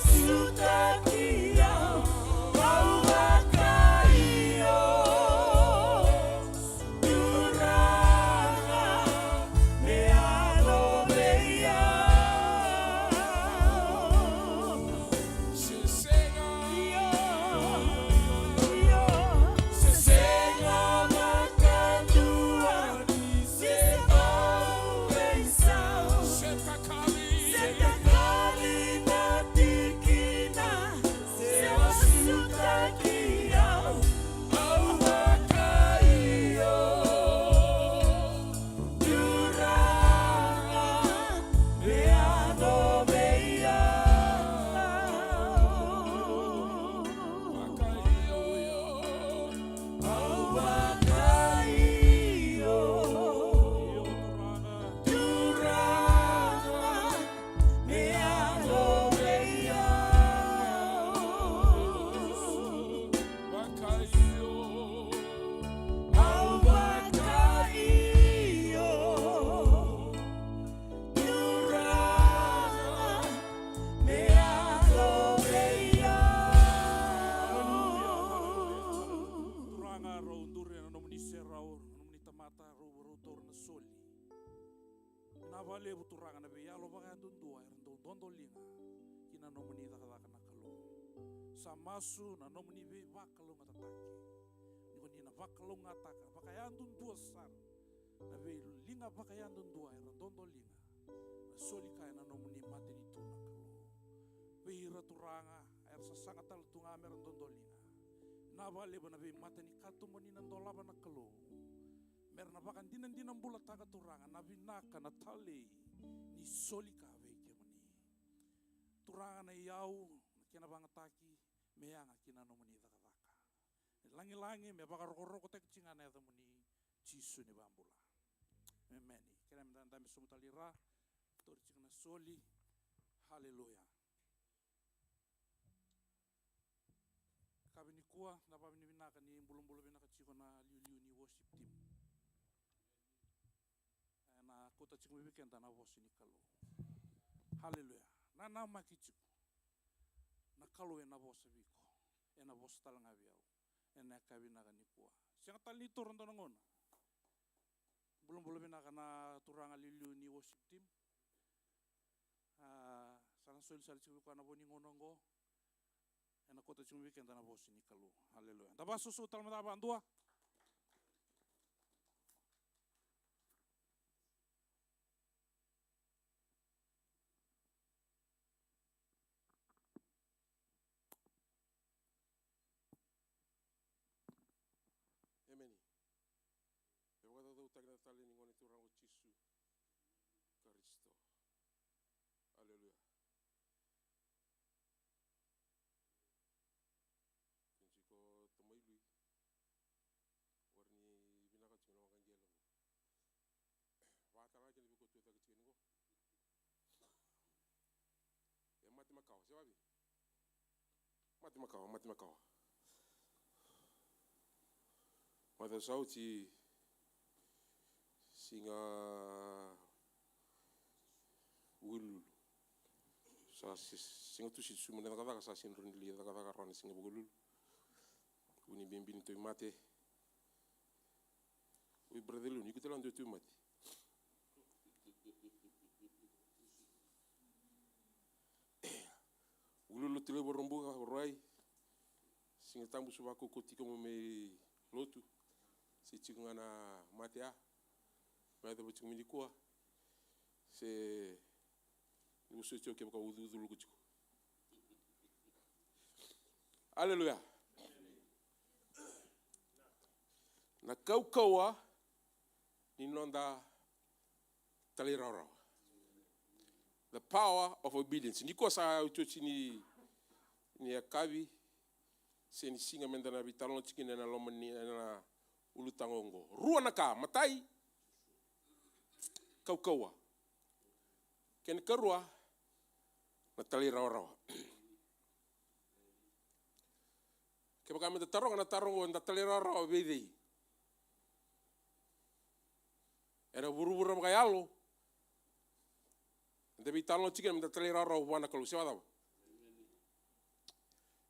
Sutaki au, au vakaio. Turaga, me yaco vei au. Se sega, io, io. Se sega vakadua ni se bau veisau. Se takali, se takali na tikina. Se vakasutaki au, au vakaio. Turaga, me yaco vei au. Vakaio, au vakaio. Turaga, me yaco vei au. Vakaio, au vakaio. Turaga, me yaco vei au. Turaga, rau duri ena nomuni serau, na nomuni tamata, rau, rau taura na soli. Vinaka vakalevu Turaga na veiyalo vakayadudua era dau dodoliga ki na nomuni cakacaka na Kalou. Sa masu na nomuni veivakalougatataki. Ni ko ni na vakalougatataka vakayadudua sara na veiliga vakayadudua era dodoliga. Na soli kaya na nomuni matanitu na Kalou. Vei ira Turaga era sasaga tale tu ga mera dodoliga. Vinaka vakalevu na veimatanikatuba ni na dolava na Kalou. Mera na vakadinadina bulataka Turaga na vinaka na talei ni soli ka vei kemuni. Turaga na iyau, na kena vagataki, me yaga ki na nomuni cakacaka. Me lagilagi, me vakarokorokotaki tiko ga na yacamuni, Jisu ni vakabula. Emeni. Kena me da, da me sobu tale i ra, tauri tiko na soli. Haleluya. Yakavi nikua, da vakavinavinaka ni bulabula vinaka tiko na liuliu ni worship team. Ena kauta tiko mai vei keda na vosa ni Kalou. Haleluya. Nanamaki tiko. Na Kalou ena vosa vei iko. Ena vosa tale ga vei au. Ena yakavi vinaka nikua. Sega tale ni toro dua na gauna. Bulabula vinaka na turaga liuliu ni worship team. A, sa na soli sara tiko vei koya na vo ni gauna oqo. Ena kauta tiko mai vei keda na vosa ni Kalou. Haleluya. Da vakasausau tale mada vakadua. Emeni. E vakacaucautaki na talei ni Gone Turaga o Jisu Karisito. Aleluya. Kena tiko tamai lui. Warai ni vinaka tiko na waqaqele oqo. Vakatala kina vei koya tu e cake tiko yani oqo. E mate makawa, se vakaevei? Mate makawa, mate makawa. Mate sa oti siga Vukelulu. Sa si-, siga Tusiti, sumana cakacaka, sa sega ni rawa ni lai cakacaka rawa na siga Vukelulu. Vu ni bibi ni tauvimate. Oi, brother Leon, iko tale ga dua tauvimate. Vukelulu, Lotulevu, Vakaraubuka, Vakarauwai. Siga Tabu sa vakaukauwa tiko mo mai lotu. Se tiko ga na mate ya. Me yacova tiko mai nikua. Se ni vosoti au kevaka au ucuucu loku tiko. Aleluya. Na kaukauwa ni noda talairawarawa. The power of obedience. Nikua sa otioti ni, ni yakavi, se ni siga meda na veitalanoa tiko kina ena loma ni, ena ulutaga oqo. Rua na ka, matai, kaukauwa. Kena ikarua, na talairawarawa. Kevaka meda taroga na taro oqo, eda talairawarawa vei cei? Ena vuravura vakayalo, eda veitalanoa tiko kina meda talairawarawa vua na Kalou, se vakacava?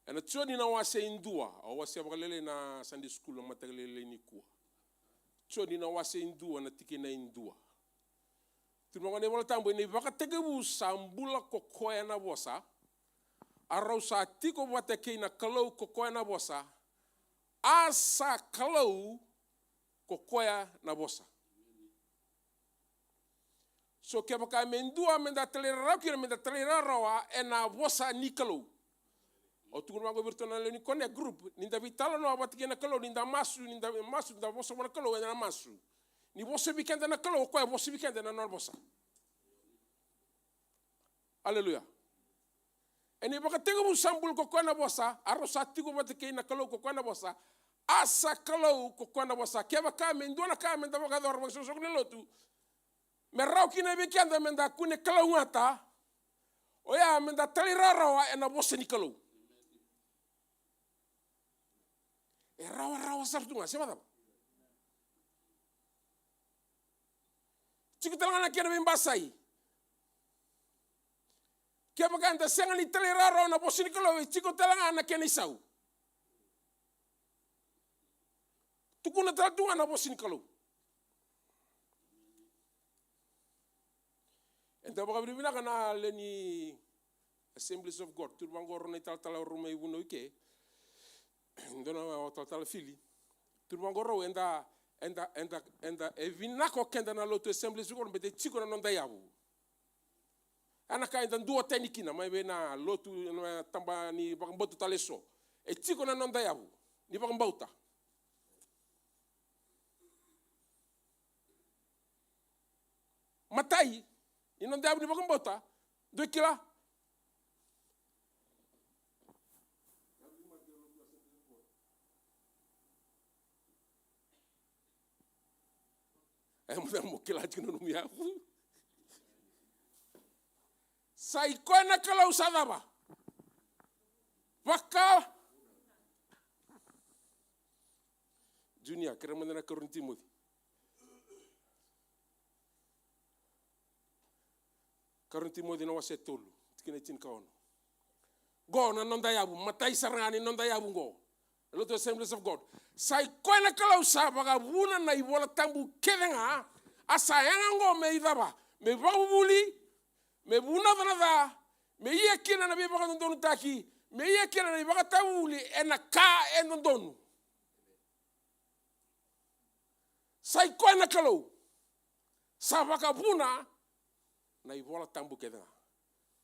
Ena Joni na wase e dua, au wasea vakalailai na Sunday school na mataka lailai nikua. Joni na wase e dua na tikina e dua. Tukuna vaqo na iVolatabu, ena ivakatekivu sa bula ko koya na Vosa, a rau sa tiko vata kei na Kalou ko koya na Vosa, a sa Kalou ko koya na Vosa. So kevaka me dua meda talairawarawa kina, meda talairawarawa ena Vosa ni Kalou. Au tukuna vaqo vei iratou na lewe ni Connect group, ni da veitalanoa vata kei na Kalou, ni da masu, ni da masu, da vosa vua na Kalou ena masu. Ni vosa vei keda na Kalou, o koya vosa vei keda ena nona vosa. Aleluya. Ena ivakatekivu sa bula ko koya na Vosa, a rau sa tiko vata kei na Kalou ko koya na Vosa, a sa Kalou ko koya na Vosa. Kevaka me dua na ka meda vakayacora vakaisoqosoqo ni lotu me rawa kina vei keda meda kune kalougata, oya meda talairawarawa ena Vosa ni Kalou. E rawarawa sara tu ga, se vakacava? Tiko tale ga na kena veibasai. Kevaka eda sega ni talairawarawa na Vosa ni Kalou, e tiko tale ga na kena isau. Tukuna tale tu ga na Vosa ni Kalou. Eda vakavinavinaka na lewe ni Assemblies of God. Tukuna vaqo rau na italatala rau mai Vunau i ke. Dua na talatala Fili. Tukuna vaqo rau, eda, eda, eda, eda, e vinaka o keda na lotu Assemblies of God, baleta e tiko na noda yavu. Ena ka eda duatani kina mai vei na lotu, na tabana ni vakabauta tale eso. E tiko na noda yavu ni vakabauta. Matai ni noda yavu ni vakabauta, dou kila. E, mo, mo kila tiko na nomu yavu. Sa i koya na Kalou sa cava? Vaka. Junior, kerea mada na Karua ni Timoci. Karua ni Timoci na wase e tolu, tikina e tinikaono. Qo na noda yavu, matai sara ga ni noda yavu qo. Lotu Assemblies of God. Sa i koya na Kalou sa vakavuna na iVola Tabu kece ga, a sa yaga qo me icava? Me ivakavuvuli, me vunauca na ca, me ia kina na veivakadodonutaki, me ia kina na ivakatavuvuli ena ka e dodonu. Sa i koya na Kalou sa vakavuna na iVola Tabu kece ga.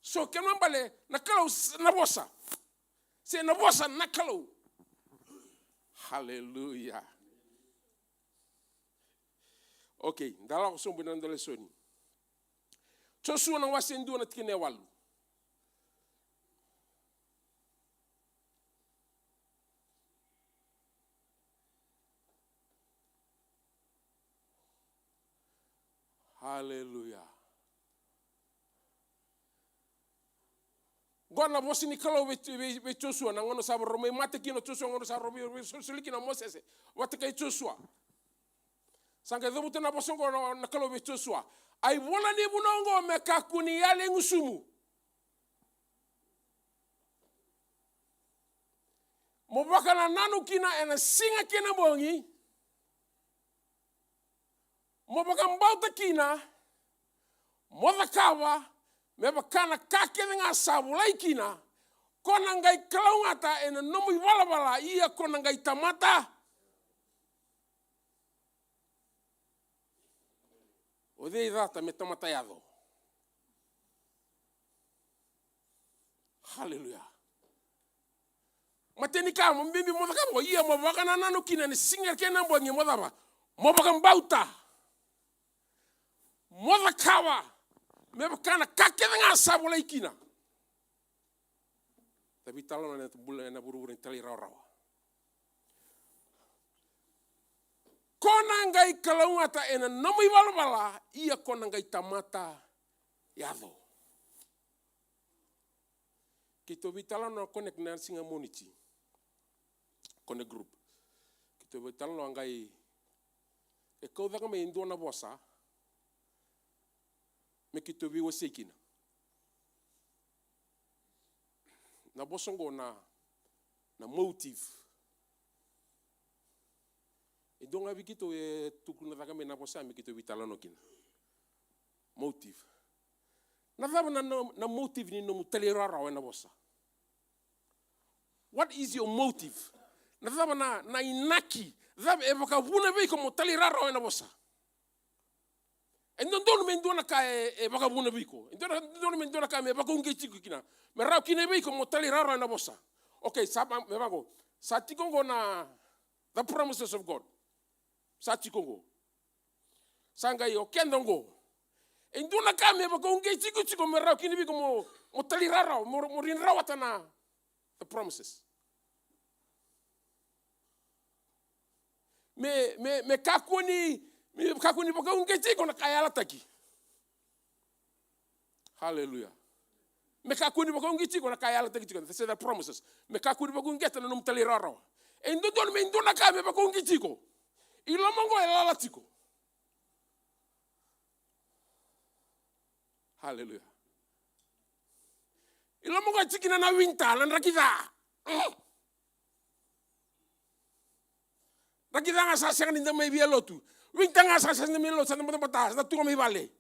So kena bale na Kalou s-, na Vosa. Se na Vosa na Kalou. Haleluya. Okay, da lako sobu ina noda lesoni. Josua na wase e dua na tikina e walu. Haleluya. Qo na vosa ni Kalou vei, vei, vei Josua, na gauna sa rau mai mate kina o Josua, gauna sa rau mai, mai solisoli kina o Mosese vata kei Josua. Sa qai cavuta na vosa oqo na, na Kalou vei Josua. A ivola ni vunau oqo me kakua ni yali e gusumu. Mo vakanananu kina ena siga kei na bogi. Mo vakabauta kina, mo cakava me vaka na ka kece ga sa volai kina, ko na qai kalougata ena nomu ivalavala, ia ko na qai tamata. O cei cata me tamata yaco? Haleluya. Matai ni ka mo bibi mo cakava, ia mo vakanananu kina ena siga kei na bogi mo cava? Mo vakabauta. Mo cakava me vaka na ka kece ga sa volai kina. Da veitalanoa ena bula ena vuravura ni talairawarawa. Ko na qai kalougata ena nomu ivalavala, ia ko na qai tamata yaco. Keitou veitalanoa na Connect na siga Moniti. Connect group. Keitou veitalanoa qai, e kau cake mai e dua na vosa me keitou veiwasei kina. Na vosa oqo na, Na motive. E dua ga vei keitou e tukuna cake mai na vosa me keitou veitalanoa kina. Motive. Na cava na, na, na motive ni nomu talairawarawa ena vosa? What is your motive? Na cava na, na inaki? Cava e vakavuna vei iko mo talairawarawa ena vosa? E dodonu me dua na ka e, e vakavuna vei iko. E dodonu, dodonu me dua na ka me vakauqeti iko kina. Me rawa kina vei iko mo talairawarawa ena vosa. Okay, sa ma-, me vaqo. Sa tiko qo na the promises of God. Sa tiko qo. Sa qai o keda qo. E dua na ka me vakauqeti iko tiko me rawa kina vei iko mo, mo talairawarawa, mo, mo rawata na the promises. Me, me, me kakua ni, me kakua ni vakauqeti iko na ka e yalataki. Haleluya. Me kakua ni vakauqeti iko na ka e yalataki tiko. They say the promises. Me kakua ni vakauqeta na nomu talairawarawa. E dodonu me dua na ka me vakauqeti iko. I loma qo e lala tiko. Haleluya. I loma qo e tiko kina na winter, na draki ca. Mm. Draki ca ga sa sega ni da mai via lotu. Winter ga sa sega ni da mai lotu, sa da batabata, sa da tu ga mai vale.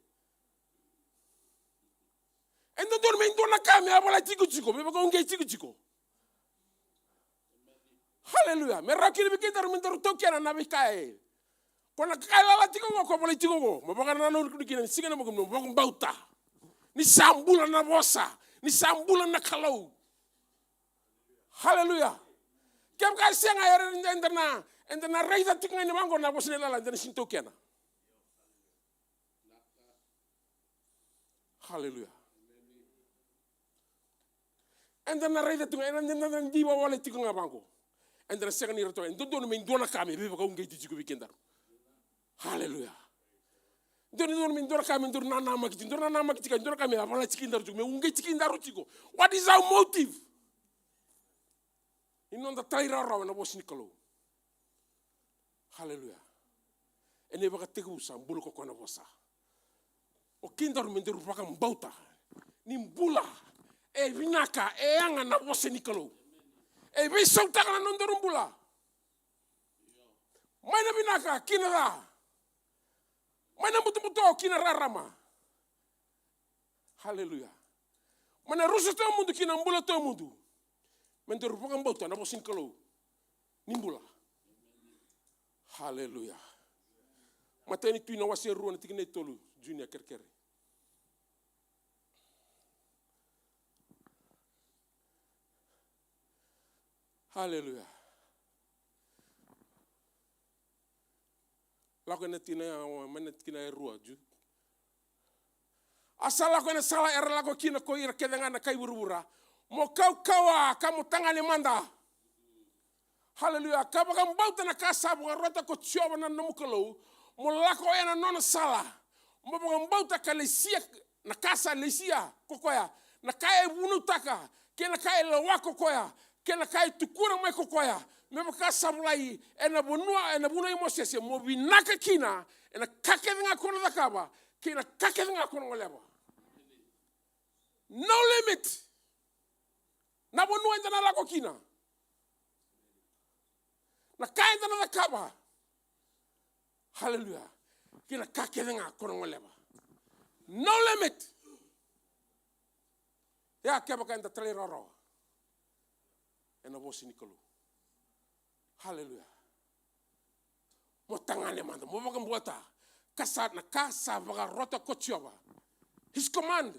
E dodonu me dua na ka me a volai tiko tiko, me vakauqeti iko tiko. Haleluya. Me rawa kina vei kedaru me daru taukena na veika e. Ko na ka e lala tiko qo, ko volai tiko qo. Mo vakanananu kina ni siga na moku, mo vakabauta. Ni sa bula na vosa. Ni sa bula na Kalou. Haleluya. Kevaka e sega, era, eda na, eda na raica tiko ga ni vaqo na vosa ni lala, eda na sini taukena. Haleluya. Eda na raica tiko, eda na, eda na diva wale tiko ga vaqo. Eda na sega ni ratou, e dodonu me dua na ka me veivakauqeti tiko vei kedaru. Haleluya. Dodonu, dodonu me dua na ka me daru nanamaki tiko, daru nanamaki tiko, dua na ka me a volai tiko kedaru tiko, me uqeti kedaru tiko. What is our motive? Ni noda talairawarawa ena vosa ni Kalou. Haleluya. Ena ivakatekivu sa bula ko koya na vosa. O kedaru me daru vakabauta ni bula e vinaka, e yaga na vosa ni Kalou. E veisautaka na nodaru bula. Mai na vinaka ki na ca. Mai na butobuto ki na rarama. Haleluya. Mai na rusa tawamudu ki na bula tawamudu. Me daru vakabauta na vosa ni Kalou ni bula. Haleluya. Matai ni Tui na wase e rua na tikina e tolu, Junior kerekere. Haleluya. Lako ena tikina, mai na tikina e rua, Ju. A sa lako ena sala era lako kina ko ira kece ga na kai vuravura. Mo kaukauwa ka mo tagane mada. Haleluya. Ka vakabauta na ka sa vakarota ko Jiova na nomu Kalou. Mo lako ena nona sala. Mo vakabauta ka lesia na ka sa lesia ko koya, na ka e vunautaka, kei na ka e lewa ko koya, kei na ka e tukuna mai ko koya. Me vaka sa volai ena vanua, ena vunau i Mosese, mo vinaka kina ena ka kece ga ko na cakava, kei na ka kece ga ko na goleva. No limit. Na vanua eda na lako kina. Na ka eda na cakava. Haleluya. Kei na ka kece ga ko na goleva. No limit. Ia kevaka eda talairawarawa ena vosa ni Kalou. Haleluya. Mo tagane mada, mo vakabauta. Ka sa, na ka sa vakarota ko Jiova. His command.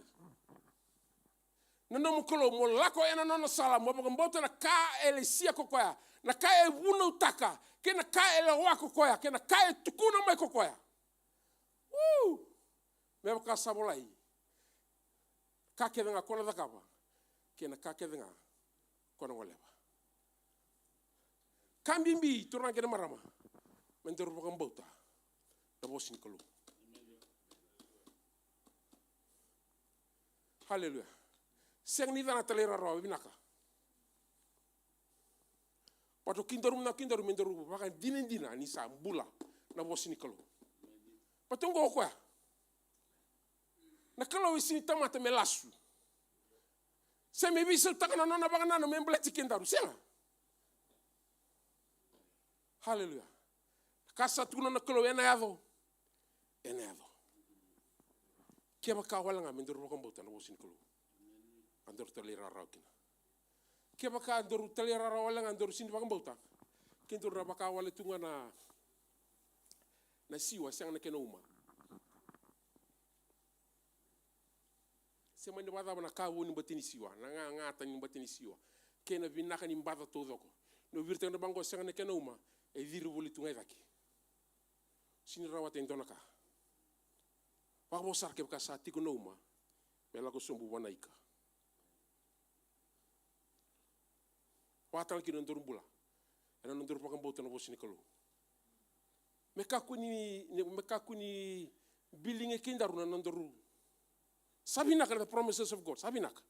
Na nomu Kalou, mo lako ena nona sala, mo vakabauta na ka e lesia ko koya, na ka e vunautaka, kei na ka e lewa ko koya, kei na ka e tukuna mai ko koya. Woo! Me vaka sa volai. Ka kece ga ko na cakava, kei na ka kece ga ko na goleva. Ka bibi, turaga kei na marama, me daru vakabauta na vosa ni Kalou. Haleluya. Sega ni ca na talairawarawa, vinaka. Baleta o kedaru, na kedaru me daru vakadinadina ni sa bula na vosa ni Kalou. Baleta oqo o koya. Na Kalou e sega ni tamata me lasu. Se me veisautaka na nona vakanananu me baleti kedaru. Sega. Haleluya. Ka sa tukuna na Kalou ena yaco. Ena yaco. Kevaka wale ga me daru vakabauta na vosa ni Kalou, a daru talairawarawa kina. Kevaka daru talairawarawa wale ga, daru sini vakabauta, ke daru na vaka wale tu ga na, na siwa, sega na kena uma. Se mani vakacava na ka vou ni bati ni siwa, na gagata ni bati ni siwa, kei na vinaka ni baca taucoko, ni o viritaka na vaqo sega na kena uma, e ciri voli tu ga i cake. Sini rawata e dua na ka. Vakavo sara kevaka sa tiko na uma me lako sobu vua na ika. Vakatale kina nodaru bula ena nodaru vakabauta na vosa ni Kalou. Me kakua ni, ni, me kakua ni biliga kei daru na nodaru. Sa vinaka na promises of God, sa vinaka.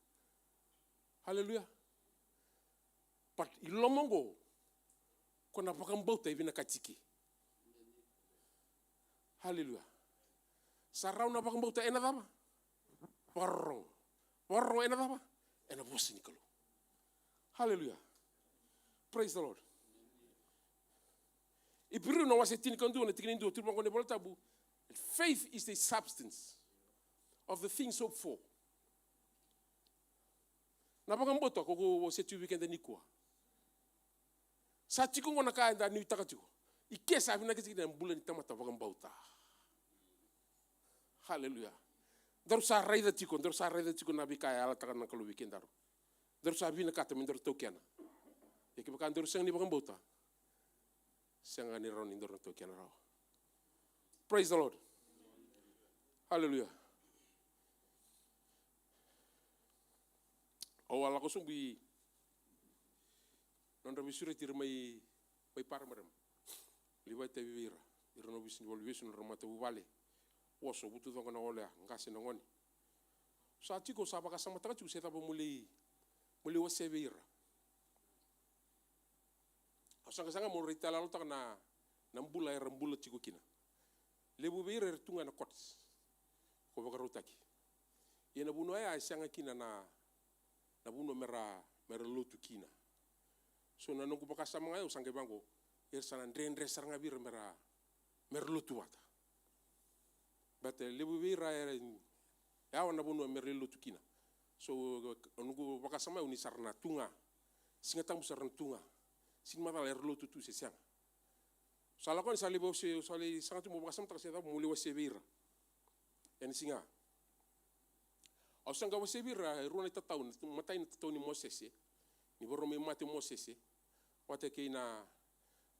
Haleluya. But i loma oqo, ko na vakabauta e vinakati ke. Haleluya. Sa rawa na vakabauta ena cava? Vakarorogo. Vakarorogo ena cava? Ena vosa ni Kalou. Haleluya. Praise the Lord. Iperiu na wase tinikadua na tikina e dua, tukuna vaqo na iVolatabu, faith is the substance of the things hoped for. Na vakabauta ko ko se tu vei keda nikua. Sa tiko qo na ka eda nuitaka tiko. I ke sa vinakati kina na bula ni tamata vakabauta. Haleluya. Daru sa raica tiko, daru sa raica tiko na veika e yalataka na Kalou vei kedaru. Daru sa vinakata me daru taukena. Ia kevaka daru sega ni vakabauta, sega ni rawa ni daru na taukena rawa. Praise the Lord. Haleluya. Au a lako sobu i nodra veisureti ira mai, mai Paramarama. Livai tavi vei ira, ira na ovisa ni valeniveivesu, nodra matavuvale, oso, vutucoqa, na olea, qase, na gone. Sa tiko, sa vakasamataka tiko se cava mo lai, mo lai wasea vei ira. Au saqasaqa meu raitayaloyalotaka na, na bula era bula tiko kina. Levu vei ira era tu ga ena courts ko vakarautaki. Ia na vanua ya e sega kina na, na vanua mera, mera lotu kina. So na noqu vakasama ga au sa qai vaqo, era sa na dredre sara ga vei ira mera, mera lotu vata. But e levu vei ira era yawa na vanua mera lotu kina. So noqu vakasama au ni sa ra na tu ga. Siga Tabu sa ra na tu ga. Sini macala era lotu tu se sega. Sa lako yani sa lai vose, sa lai saga tu mo vakasamataka se cava mo lai wasea vei ira. Ena siga. Au sa qai wasea vei ira e rua na itatau, na matai na itatau ni Mosese. Ni vakarau mai mate o Mosese. Vata kei na,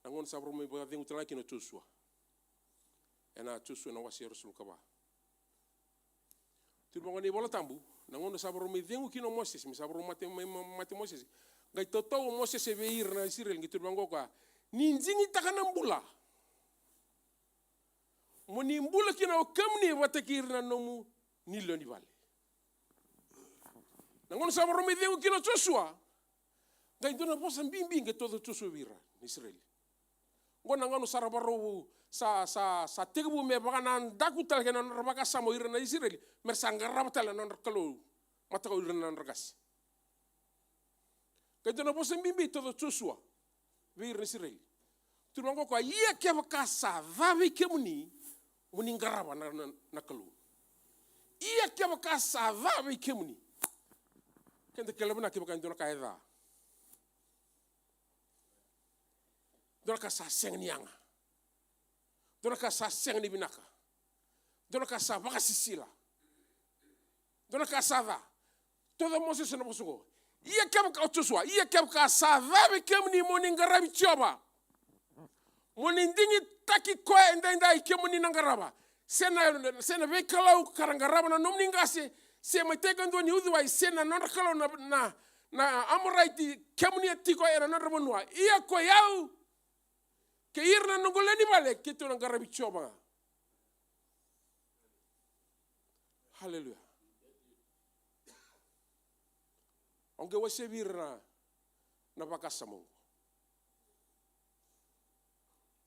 na gauna sa vakarau mai vakacegu tale ga kina o Josua. Ena Josua na wase e ruasagavulu ka va. Tukuna vaqo na iVola Tabu, na gauna sa vakarau mai cegu kina o Mosese, me sa vakarau mate, mai, mai, mate o Mosese. Qai tautau o Mosese vei ira na Isireli, qai tukuna vaqo o koya, ni digitaka na bula. Mo ni bula kina o kemuni vata kei ira na nomuni lewe ni vale. Na gauna sa vakarau mai cegu kina o Josua, qai dua na vosa bibi qai tauca o Josua vei ira na Isireli. Qo na gauna sa ra vakarau, sa, sa, sa tekivu me vakanadaku tale kei na nodra vakasama o ira na Isireli, me ra sa qarava tale na nodra kalou matakau ira na nodra qase. Qai dua na vosa bibi tauca o Josua vei ira na Isireli. Tukuna vaqo o koya, ia kevaka sa ca vei kemuni, mo ni qarava na, na, na Kalou. Ia kevaka sa ca vei kemuni. Keda kila vinaka kevaka e dua na ka e ca. Dua na ka sa sega ni yaga. Dua na ka sa sega ni vinaka. Dua na ka sa vakasisila. Dua na ka sa ca. Tauca o Mosese na vosa oqo. Ia kevaka, o Josua, ia kevaka sa ca vei kemuni mo ni qaravi Jiova. Mo ni digitaki koya edaidai, kemuni na qarava. Se na, se na veikalou ka ra qarava na nomuni qase, se mai tai kadua ni uciwai, se na nodra kalou na, na, na Amoraiti, kemuni a tiko ena nodra vanua. Ia koi au kei ira na noqu lewe ni vale, keitou na qaravi Jiova ga. Haleluya. Au qai wasea vei ira na, na vakasama oqo.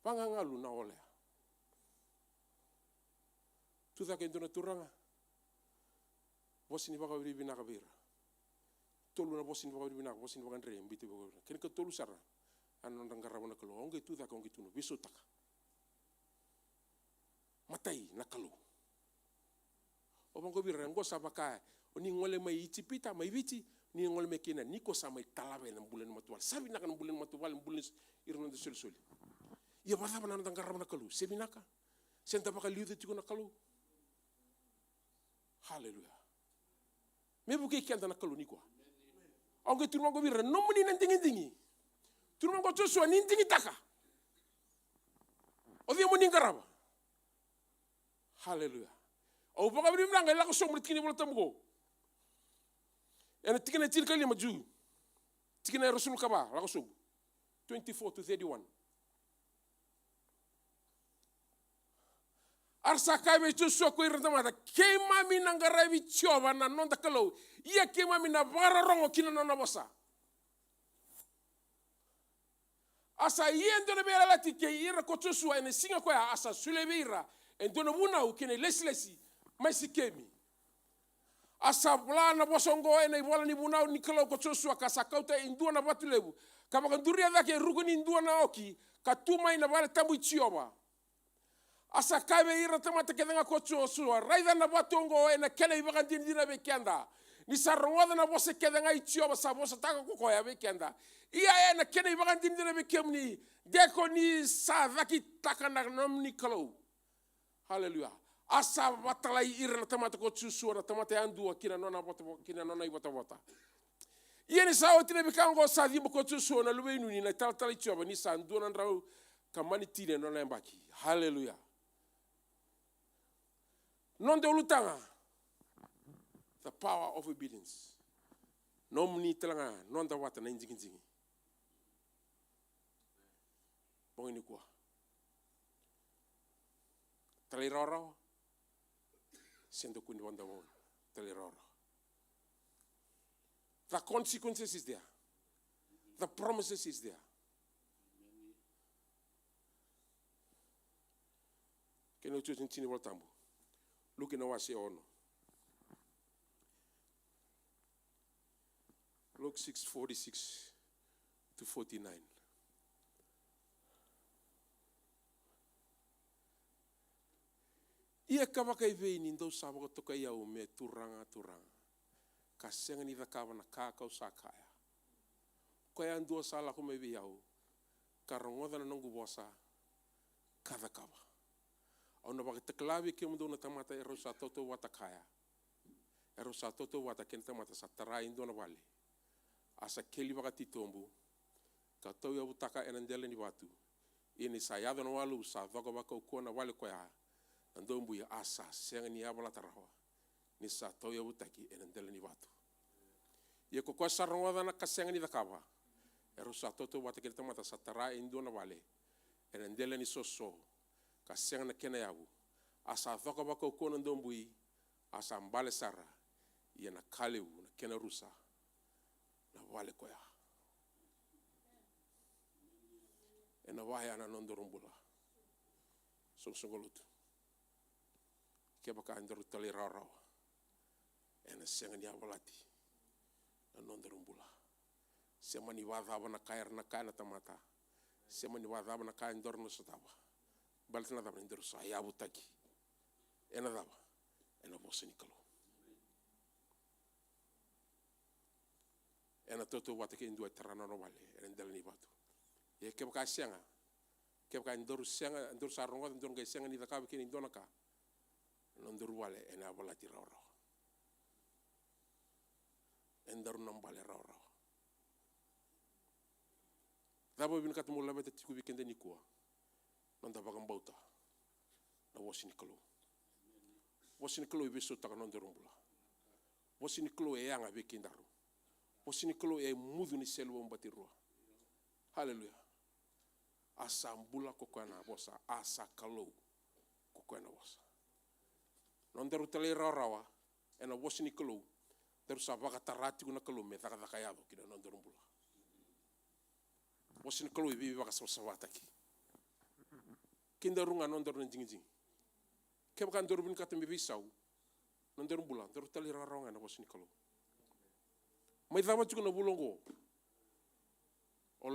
Vagagalu na olea. Tucake e dua na turaga. Vosa ni vakavinavinaka vei ira. Tolu na vosa ni vakavinavinaka, vosa ni vakadre, biuta vakavinavinaka. Kena ikatolu sara, A nodra qarava na Kalou. Au qai tu cake, au qai tu na veisautaka. Matai na Kalou. O vaqo vei ira, oqo sa vaka o ni gole mai Ijipita, mai Viti, ni gole mai kina, ni ko sa mai talava ena bula ni matavuvale. Sa vinaka na bula ni matavuvale, bula ni ira noda solisoli. Ia vakacava na noda qarava na Kalou? Se vinaka? Se da vakaliuca tiko na Kalou? Haleluya. Me vukei keda na Kalou nikua. Au qai tukuna vaqo vei ira, nomuni na digidigi. Tukuna vaqo o Josua, ni digitaka. O cei mo ni qarava? Haleluya. Au vakavinavinaka e lako sobu na tikina ni Vola Tabu qo. Ena tikina e tinikalima, Ju. Tikina e ruasagavulu ka va, lako sobu. Twenty-four to thirty-one. A ra sa kaya vei Josua ko ira na tamata, keimami na qaravi Jiova na noda Kalou, ia keimami na vakarorogo ki na nona vosa. A sa ia e dua na veiyalayalati kei ira ko Josua ena siga koya, a sa solia vei ira e dua na vunau kei na ilesilesi mai Sikemi. A sa vola na vosa oqo ena ivola ni vunau ni Kalou ko Josua, ka sa kauta e dua na vatu levu, ka vakaduria cake e ruku ni dua na oki, ka tu mai na vale tabu i Jiova. A sa kaya vei ira na tamata kece ga ko Josua, raica na vatu oqo ena kena ivakadinadina vei keda. Ni sa rogoca na vosa kece ga i Jiova sa vosataka ko koya vei keda. Ia ena kena ivakadinadina vei kemuni, de ko ni sa cakitaka na nomuni Kalou. Haleluya. A sa vatalai ira na tamata ko Josua, na tamata yadua, ki na nona vota, ki na nona ivotavota. Ia ni sa oti na veika oqo sa ciba ko Josua na luve i Nuni na italatala i Jiova, ni sa dua na drau ka mani tini na nona yabaki. Haleluya. Noda ulutaga, the power of obedience. Nomuni tale ga noda vata na idigidigi. Bogi nikua. Talairawarawa. Se da kua ni vada bogi. Talairawarawa. The consequences is there. The promises is there. Kena iotioti ni tiki ni Vola Tabu. Luke na wase e ono. Luke six forty-six to forty-nine. Ia ka vakaevei ni dou sa vakatokai au me turaga, turaga, ka sega ni cakava na ka kau sa kaya? Koya yadua sa lako mai vei au, ka rogoca na noqu vosa, ka cakava. Au na vakatakila vei kemudou na tamata erau sa tautauvata kaya. Erau sa tautauvata kei na tamata sa tara e dua na vale, a sa keli vakatitobu, ka tauyavutaka ena dela ni vatu. Ia ni sa yaco na waluvu, sa coka vakaukauwa na vale koya, na dobui, a sa sega ni yavalata rawa, ni sa tauyavutaki ena dela ni vatu. Ia ko koya sa rogoca na ka sega ni cakava, erau sa tautauvata kei na tamata sa tara e dua na vale ena dela ni soso, ka sega na kena yavu, a sa coka vakaukauwa na dobui, a sa bale sara, ia na ka levu na kena rusa na vale koya. Ena vaya na nodaru bula. Soqosoqo lotu. Kevaka daru talairawarawa, ena sega ni yavalati na nodaru bula. Se mani vakacava na ka era na kaya na tamata, se mani vakacava na ka edaru na sotava, baleta na cava? Ni daru sa yavutaki ena cava? Ena vosa ni Kalou. Ena tautauvata kei dua e tara na nona vale ena dela ni vatu. Ia kevaka e sega, kevaka edaru sega, edaru sa rogoca, edaru qai sega ni cakava kina e dua na ka, na nodaru vale ena yavalati rawarawa. Edaru na bale rawarawa. Cava vinakata meu laveta tiko vei keda nikua? Noda vakabauta na vosa ni Kalou. Vosa ni Kalou e veisautaka na nodaru bula. Vosa ni Kalou e yaga vei kedaru. Vosa ni Kalou e mucu ni selu vakabatirua. Haleluya. A sa bula ko koya na vosa, a sa Kalou ko koya na vosa. Nodaru talairawarawa ena vosa ni Kalou, daru sa vakatara tiko na Kalou me cakacaka yaco ki na nodaru bula. Vosa ni Kalou e veivakasavasavataki. Kedaru ga nodaru na digidigi. Kevaka daru vinakata me veisau nodaru bula, daru talairawarawa ga ena vosa ni Kalou. Mai cava tiko na vula oqo?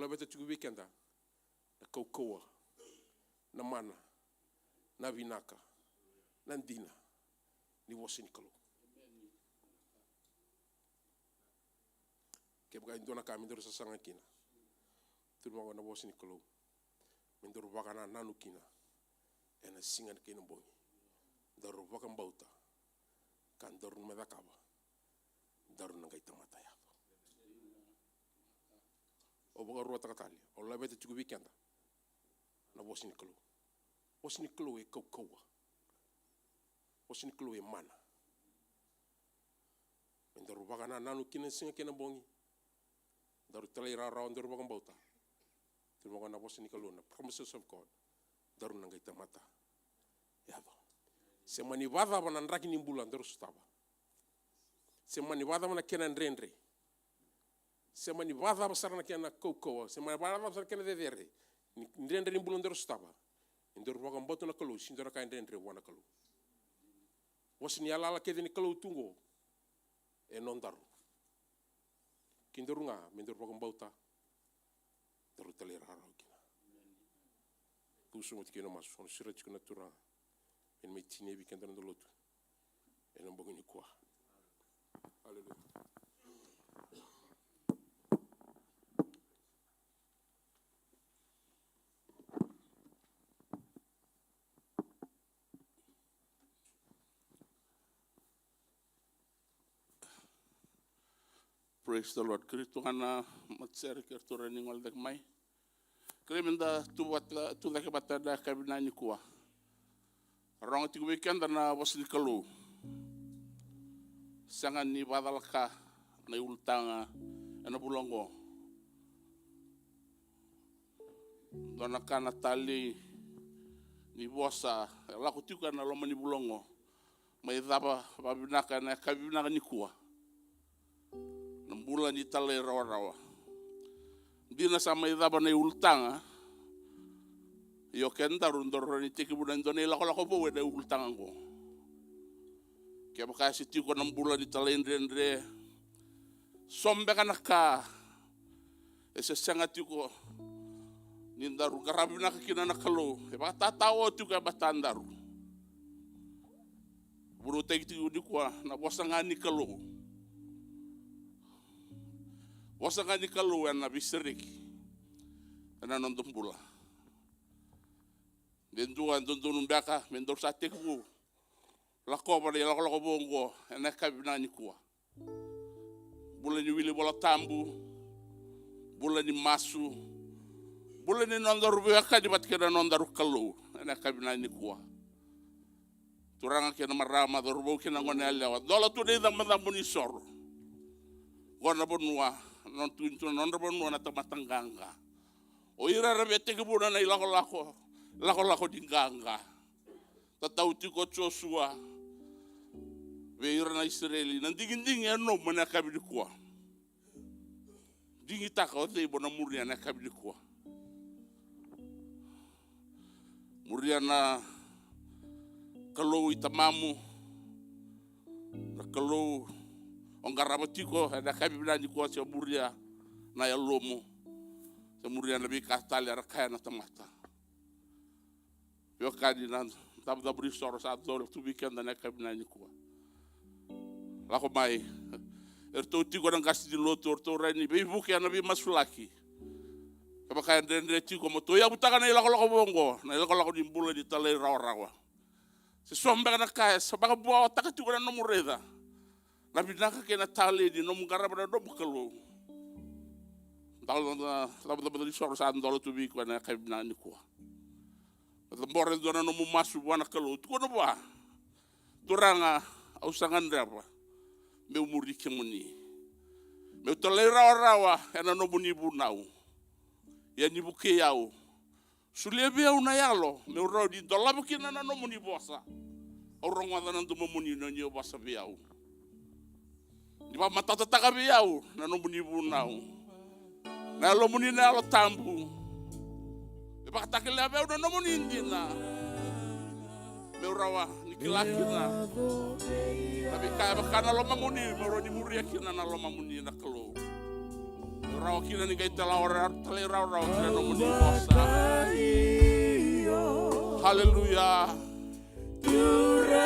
Laveta tiko vei keda na kaukauwa, na mana, na vinaka, na dina ni vosa ni Kalou. Kevaka e dua na ka me daru sasaga kina, tukuna vaqo na vosa ni Kalou, me daru vakanananu kina ena siga kei na bogi. Daru vakabauta ka daru na mai cakava, daru na qai tamata yaco. Au vakaruataka tale, au laveta tiko vei keda na vosa ni Kalou. Vosa ni Kalou e kaukauwa. Vosa ni Kalou e mana. Me daru vakanananu kina na siga kei na bogi. Daru talairawarawa, daru vakabauta. Tukuna vaqo na vosa ni Kalou, na promises of God. Daru na qai tamata yaco. Se mani vakacava na draki ni bula daru sotava, se mani vakacava na kena dredre, se mani vakacava sara na kena kaukauwa, se mani vakacava sara na kena cecere, ni dredre ni bula daru sotava, e daru vakabauta na Kalou, sega ni dua na ka e dredre vua na Kalou. Vosa ni yalayala kece ni Kalou tu qo e nodaru. Kedaru ga me daru vakabauta, daru talairawarawa kina. Tou sogota tiko na masu, au na sureta tiko na Turaga me na mai tinia vei keda na noda lotu ena bogi nikua. Aleluya. Praise the Lord. Kerei tu ga na matasere, kei ratou rawa ni gole cake mai. Kerei meda tu vata, tu cake vata ena yakavi nikua. Rogo tiko vei keda na vosa ni Kalou. Sega ni vakacalaka na iulutaga ena vula oqo. Dua na ka na talei ni vosa e lako tiko ena loma ni vula oqo. Mai cava vakavinaka ena yakavi vinaka nikua. Na bula ni talairawarawa. Dina sa mai cava na iulutaga. Io, kedaru daru rawa ni tekivuna e dua na ilakolako vou ena iulutaga oqo. Kevaka e se tiko na bula ni talaidredre, so beka na ka e se sega tiko ni daru qarava vinaka kina na Kalou, e vakatatao tiko e matadaru. Vunautaki tiko nikua na vosa ga ni Kalou. Vosa ga ni Kalou ena veisereki ena noda bula. De dua e dodonu beka me daru sa tekivu lakova na ilakolako vou oqo ena yakavi vinaka nikua. Bula ni wili Vola Tabu, bula ni masu, bula ni nodaru veiwekani vata kei na nodaru Kalou ena yakavi vinaka nikua. Turaga kei na marama, cauravou kei na goneyalewa, dola tu na icabocabo ni soro. Qo na vanua, nona tukuni tu na nodra vanua na tamata qaqa. O ira era via tekivuna na ilakolako, lakolako ni qaqa. Tatau tiko o Josua vei ira na Isireli, na digidigi e nomu ena yakavi nikua. Digitaka o cei mo na muria ena yakavi nikua. Muria na Kalou i tamamu, na Kalou o qarava tiko ena yakavi vinaka nikua, se muria na yalomu, se muria na veika tale era kaya na tamata. Veiwekani, na icabocabo ni soro sa dola tu vei keda ena yakavi vinaka nikua. Lako mai. Eratou tiko na qase ni lotu, eratou rawa ni veivuke ena veimasulaki. Kevaka e dredre tiko mo tou yavutaka na ilakolako vou oqo, na ilakolako ni bula ni talairawarawa. Se so beka na ka e sa vakavuaotaka tiko na nomu raica na vinaka kei na talei ni nomu qarava na nomu Kalou. Dau na icabocabo ni soro sa dola tu vei iko ena yakavi vinaka nikua. Me cabora e dua na nomu masu vua na Kalou, tukuna vua: Turaga, au sa gadreva meu muri kemuni. Meu talairawarawa ena nomuni vunau. Ia ni vukei au. Solia vei au na yalo meu rawa ni dolava kina na nomuni vosa. Au rogoca na domomuni ni oni vosa vei au. Ni vakamatatataka vei au na nomuni vunau. Na Yalomuni na Yalo Tabu. Me vakatakila vei au na nomuni dina. Meu rawa ni kila kina na veika e vaka na lomamuni, meu rawa ni muria kina na lomamuni na Kalou. Meu rawa kina ni qai talairawarawa, talairawarawa kina nomuni vosa. Haleluya. Haleluya.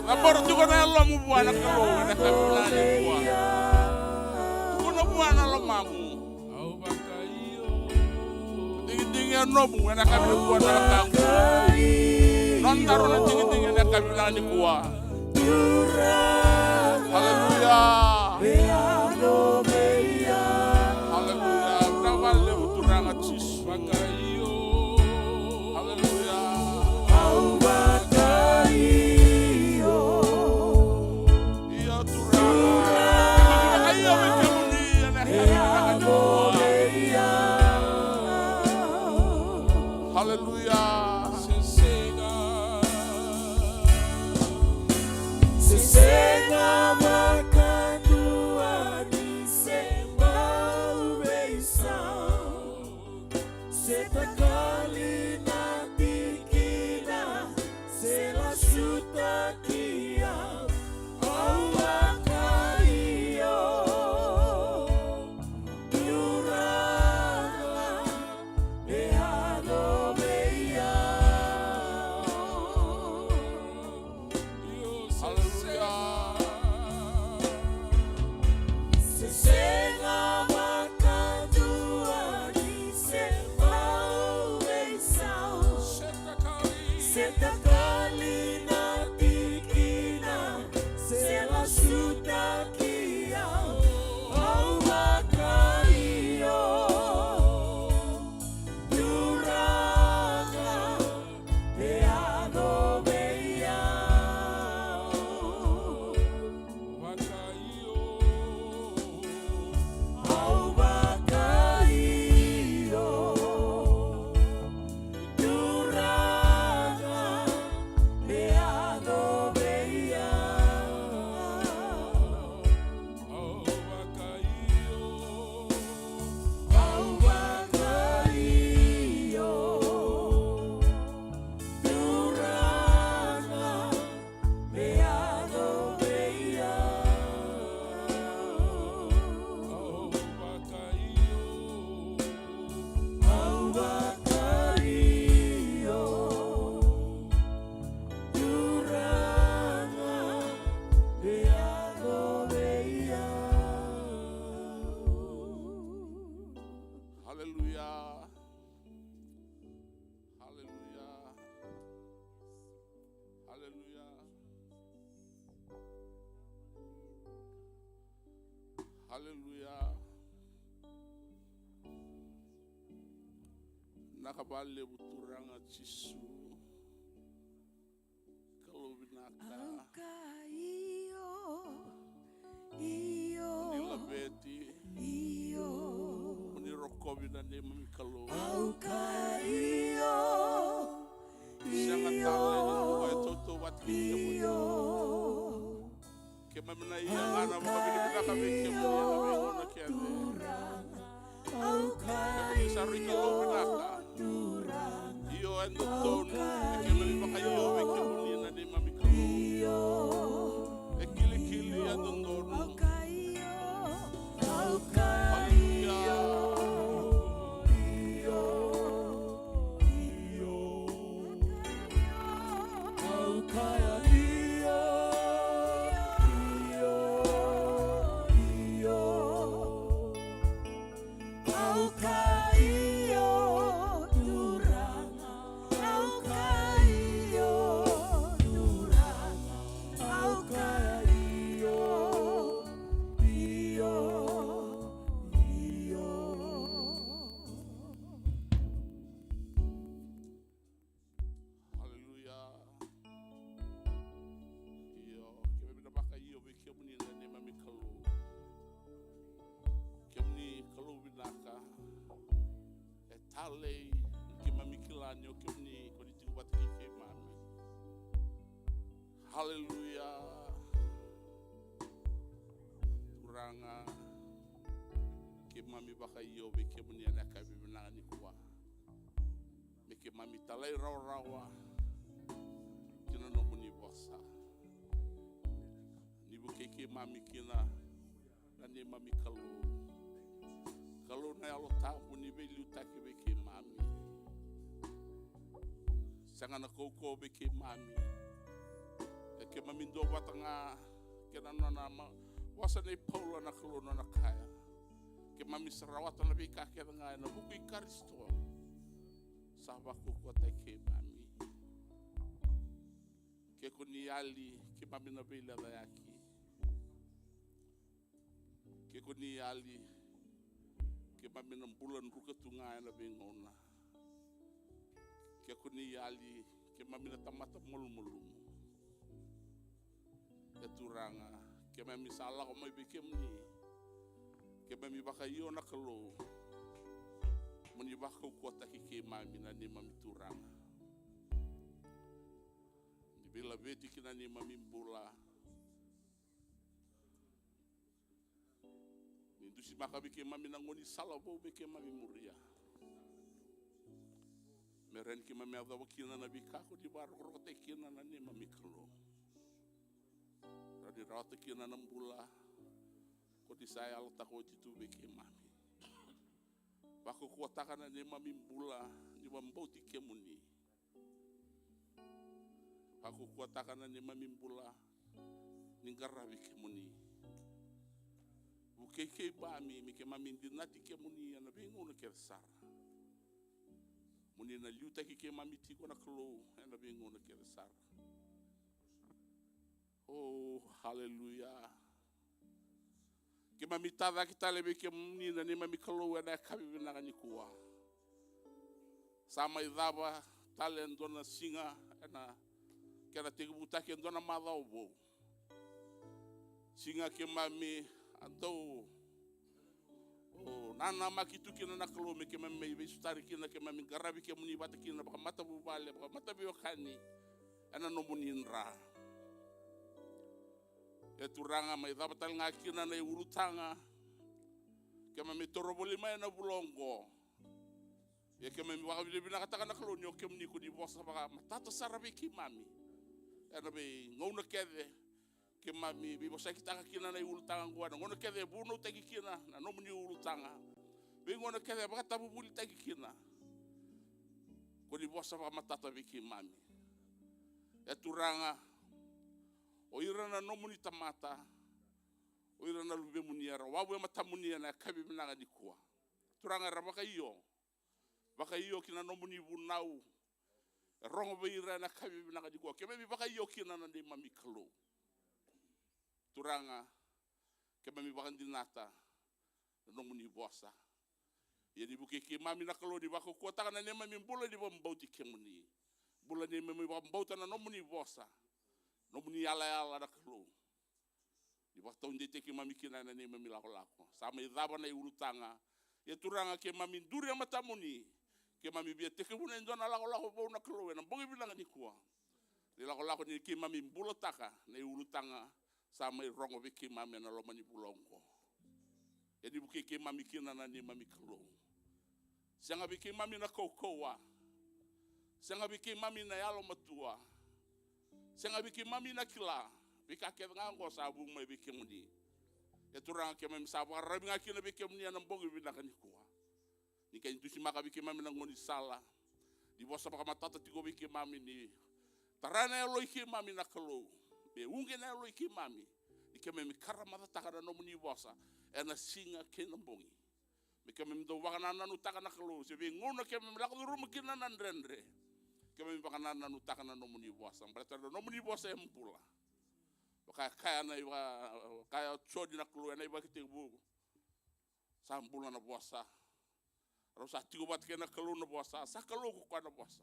Cabora tiko na yalomu vua na Kalou ena yakavi vinaka nikua. Tukuna vua na lomamu. Digidigi e nomu ena yakavi nikua na wekaqu. Nodaru na digidigi ena yakavi vinaka nikua. Haleluya. Haleluya. Vinaka vakalevu Turaga Jisu. Haleluya. Io Turaga. Io vei kemuni ena yakavi vinaka nikua. Haleluya. Se sega, se sega vakadua ni se bau veisau. Se takali na tikina, se lasuta ki au, au vakaio. Turaga, me yaco vei au. Haleluya. Se sega vakadua ni se bau veisau. Se takali na tikina, se lasuta ki au, au vakaio. Turaga, me yaco vei au. Vakaio. Au vakaio. Turaga, me yaco vei au. Au vakaio. Au vakaio. Turaga, me yaco vei au. Au vakaio. Au vakaio. Turaga, me yaco vei au. Haleluya. Haleluya. Haleluya. Haleluya. Vinaka vakalevu Turaga Jisu. Kalou vinaka. Au kaya io, io. Ni laveti. Io. Ni rokovi na neimami Kalou. Au kaya io, io. Sega tale ni dua e tautauvata kei kemuni. Io. Keimami na ia ga na vakavinavinaka vei kemuni ena veigauna kece. Keimami sa rui Kalou vinaka. Io, e dodonu me keimami vakaio vei kemuni na neimami Kalou. E kilikili, e dodonu. Haleluya. Au kaya io, io, io. Au kaya io, Turaga. Au kaya io, Turaga. Au kaya io, io, io. Haleluya. Io, keimami na vakaio vei kemuni na neimami Kalou. Kemuni Kalou vinaka. E talei, keimami kila ni o kemuni ko ni tiko vata kei keimami. Haleluya. Turaga, keimami vakaio vei kemuni ena yakavi vinaka nikua. Me keimami talairawarawa ki na nomuni vosa. Ni vukei keimami kina na neimami Kalou. Kalou na Yalo Tabu ni veiliutaki vei keimami. Sega na kaukauwa vei keimami. E keimami dua vata ga kei na nona ma-, vosa nei Paula na Kalou nona kaya. Keimami sa rawata na veika kece ga ena vuku i Karisito. Sa vakaukauwataki keimami. Ke ko ni yali keimami na veilecayaki. Ke ko ni yali keimami na bula druka tu ga ena veigauna. Ke ko ni yali keimami na tamata malumalumu. E Turaga, keimami sa lako mai vei kemuni. Keimami vakaio na Kalou. Mo ni vakaukauwataki keimami na neimami Turaga. Ni veilaveti ki na neimami bula. Ni dusimaka vei keimami na gaunisala vou me keimami muria. Me rawa ni keimami yacova kina na veika ko ni vakarokorokotaki kina na neimami Kalou. Rawa ni rawata kina na bula ko ni sa yalataka oti tu vei keimami. Vakaukauwataka na neimami bula ni vakabauti kemuni. Vakaukauwataka na neimami bula ni qaravi kemuni. Vukei keimami me keimami dinati kemuni ena veigauna kece sara. Mo ni na liutaki keimami tiko na Kalou ena veigauna kece sara. Oh, haleluya. Keimami tacake tale vei kemuni na neimami Kalou ena yakavi vinaka nikua. Sa mai cava tale e dua na siga ena kena tekivutaki e dua na macawa vou. Siga keimami a dau o nanamaki tu kina na Kalou me keimami mai veisotari kina, keimami qaravi kemuni vata kina vakamatavuvale, vakamataveiwekani ena nomuni dra. E Turaga, mai cava tale ga kina na iulutaga keimami toro voli mai ena vula oqo. Ia keimami vakavinavinakataka na Kalou ni o kemuni ko ni vosa vakamatata sara vei keimami ena veigauna kece keimami veivosakitaka kina na iulutaga oqo, ena gauna kece e vunautaki kina na nomuni ulutaga. Veigauna kece e vakatavuvulitaki kina. Ko ni vosa vakamatata vei keimami. E Turaga, o ira na nomuni tamata, o ira na luvemuni era wavu e matamuni ena yakavi vinaka nikua. Turaga, era vakaio. Vakaio ki na nomuni vunau. E rogo vei ira ena yakavi vinaka nikua. Keimami vakaio kina na neimami Kalou. Turaga, keimami vakadinata na nomuni vosa. Ia ni vukei keimami na Kalou ni vakaukauwataka na neimami bula ni vakabauti kemuni. Bula ni neimami vakabauta na nomuni vosa. Nomuni yalayala na Kalou. Ni vakataudeitaki keimami kina ena neimami lakolako. Sa mai cava na iulutaga. Ia Turaga, keimami duri e matamuni. Keimami via tekivuna e dua na lakolako vou na Kalou ena bogi vinaka nikua. Ni lakolako ni keimami bulataka na iulutaga sa mai rogo vei keimami ena loma ni vula oqo. Ia ni vukei keimami kina na neimami Kalou. Sega vei keimami na kaukauwa. Sega vei keimami na yalomatua. Sega vei keimami na kila. Veika kece ga oqo sa vu mai vei kemuni. E Turaga, keimami sa vakararavi ga kina vei kemuni ena bogi vinaka nikua. Ni qai dusimaka vei keimami na gaunisala. Ni vosa vakamatata tiko vei keimami ni tara na yalo i keimami na Kalou. Me uqe na yalo i keimami. Ni keimami karamacataka na nomuni vosa ena siga kei na bogi. Me keimami dau vakanananutaka na Kalou, se veigauna keimami lako curuma kina na dredre. Keimami vakanananutaka na nomuni vosa, baleta na nomuni vosa e bula. Vaka e kaya na iva-, kaya o Joni na Kalou ena iVakatekivu. Sa bula na vosa. Rau sa tiko vata kei na Kalou na vosa, sa Kalou ko koya na vosa.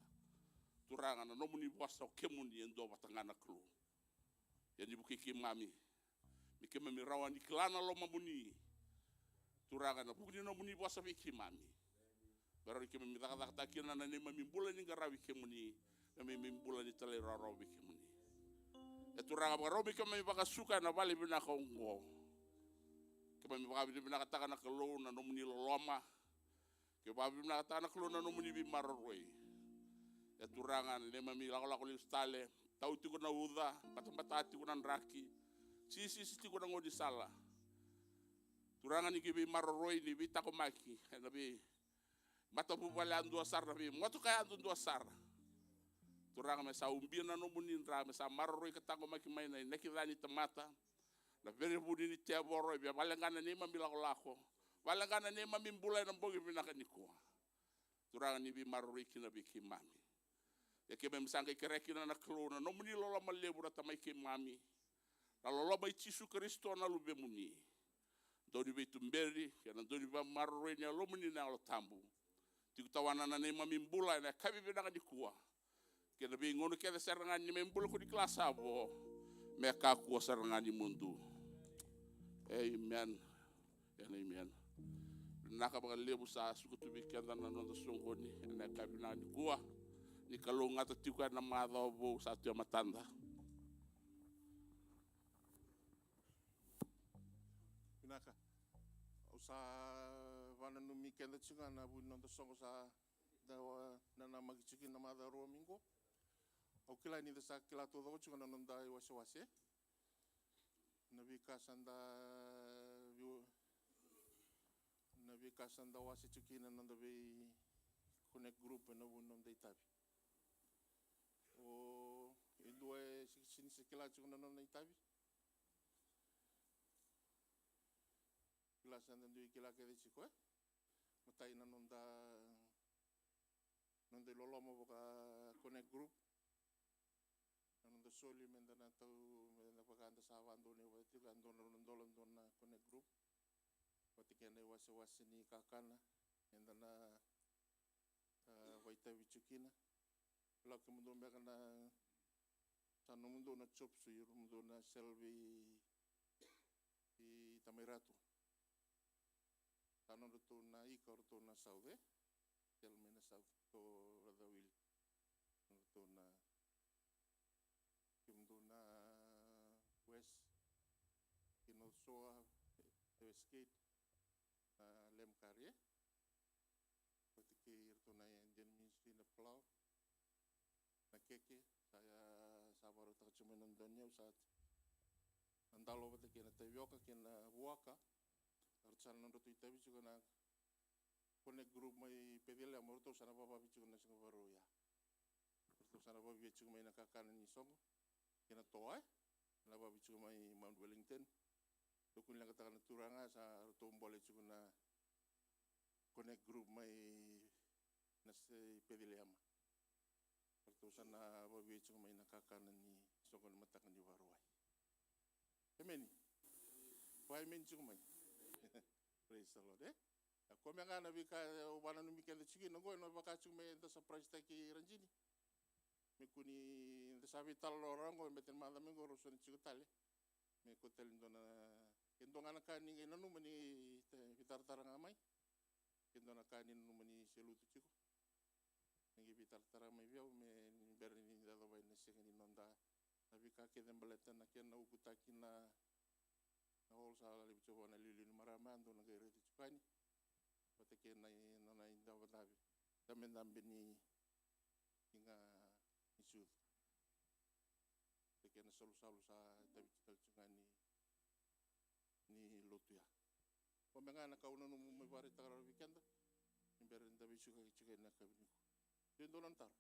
Turaga, na nomuni vosa o kemuni e dua vata ga na Kalou. Ia ni vukei keimami. Me keimami rawa ni kila na lomamuni. Turaga, ena vuku ni nomuni vosa vei keimami. Me rawa ni keimami cakacakataka kina na neimami bula ni qaravi kemuni. Na neimami bula ni talairawarawa vei kemuni. E Turaga, vakarau me keimami vakasuka ena vale vinaka oqo. Keimami vakavinavinakataka na Kalou na nomuni loloma. Ke vakavinavinakataka na Kalou na nomuni veimaroroi. E Turaga, na neimami lakolako lesu tale, tau tiko na uca, batabata tiko na draki, sisisi tiko na gaunisala. Turaga, ni qai veimaroroi, ni veitaqomaki ena veimatavuvale yadua sara, na veimotoka yadudua sara. Turaga, me sa ubia na nomuni dra, me sa maroroi ka taqomaki mai na inaki ca ni tamata, na verevuni ni tevoro, e via valeqa na neimami lakolako, valeqa na neimami bula ena bogi vinaka nikua. Turaga, ni veimaroroi kina vei keimami. Ia keimami sa qai kerea kina na Kalou na nomuni loloma levu na Tamai keimami, na loloma i Jisu Karisito na Luvemuni, dau ni veituberi kei na dau ni veimaroroi ni Yalomuni na Yalo Tabu, tiko tawana na neimami bula ena yakavi vinaka nikua kei na veigauna kece sara ga ni neimami bula, ko ni kila sa vo, me kakua sara ga ni mudu. Amen. Ena amen. Vinaka vakalevu sa suka tu vei keda na noda soqoni ena yakavi vinaka nikua. Ni kalougata tiko ena macawa vou sa tu e matada. Vinaka. Au sa vananumi keda tiko ga na vu ni noda soqo sa da nanamaki tiko kina na macawa rua mai qo. Au kila ni da sa kila taucoko tiko na noda iwasewase. Na veika sa da veiwa-, na veika sa da wase tiko kina na noda vei connect group ena vu ni noda itavi. O e dua e sega ni se kila tiko na nona itavi? Kila sa da dui kila kece tiko, e? Matai na noda, noda iloloma vaka connect group. Na noda soli meda na tau, meda vaka da sa vadonui vata tiko, a dua na rua na dola dua na connect group. Vata kei na iwasewase ni kakana eda na, a, vakaitavi tiko kina. Lako kemudou beka na, sa nomudou na chop suey, nomudou na sel vei i Tamai Ratu. Sa nodratou na ika o ratou na South, e? Sel mai na South ko Brother Willie. Nodratou na, kemudou na West, kei North Shore, e, Westgate, na lamb curry, e? Vata kei iratou na Indian Ministry na pulau, na keke, sa, sa vakarautaka tiko mai na doni, au sa na dalo vata kei na tavioka kei na vuaka. Eratou sa na nodratou itavi tiko na connect group mai Peceliema, o ratou sa na vavavi tiko na siga Vakarauwai. O ratou sa na vavia tiko mai na kakana ni soqo kei na toa, e? Na vavavi tiko mai Mount Wellington. Ratou kua ni leqataka na turaga, sa ratou bole tiko na connect group mai na se Peceliema. Ratou sa na vavia tiko mai na kakana ni soqo ni mataka ni Vakarauwai. Emeni. Vakaemeni tiko mai. Praise the Lord, e? A kome ga na veika au vananumi keda tiko kina oqo, ena vaka tiko mai eda surprise taki Rajini. Me kua ni da sa veitalanoa rawa oqo, me tena macawa mai oqo rau sa na tiko tale. Me kua tale dua na, ke dua ga na ka ni qai nanuma ni te-, veitaratara ga mai. Ke dua na ka ni nanuma ni se lutu tiko. Ni qai veitaratara mai vei au me ni bera ni dau cava na sega ni noda na veika kece baleta na kena ukutaki na, na hall sa laivi tiko vua na liuliu ni marama, dou na qai raica tiko yani. Vata kei na, na, na idabedabe, dabedabe ni, ni ga ni sucu. Vata kei na salusalu sa itavi tiko tale tiko ga ni, ni lotu ya. Kome ga na ka au nanuma me vakaraitaka rawa vei keda ni bera ni da veisukaki tiko ena yakavi nikua. Dua na taro.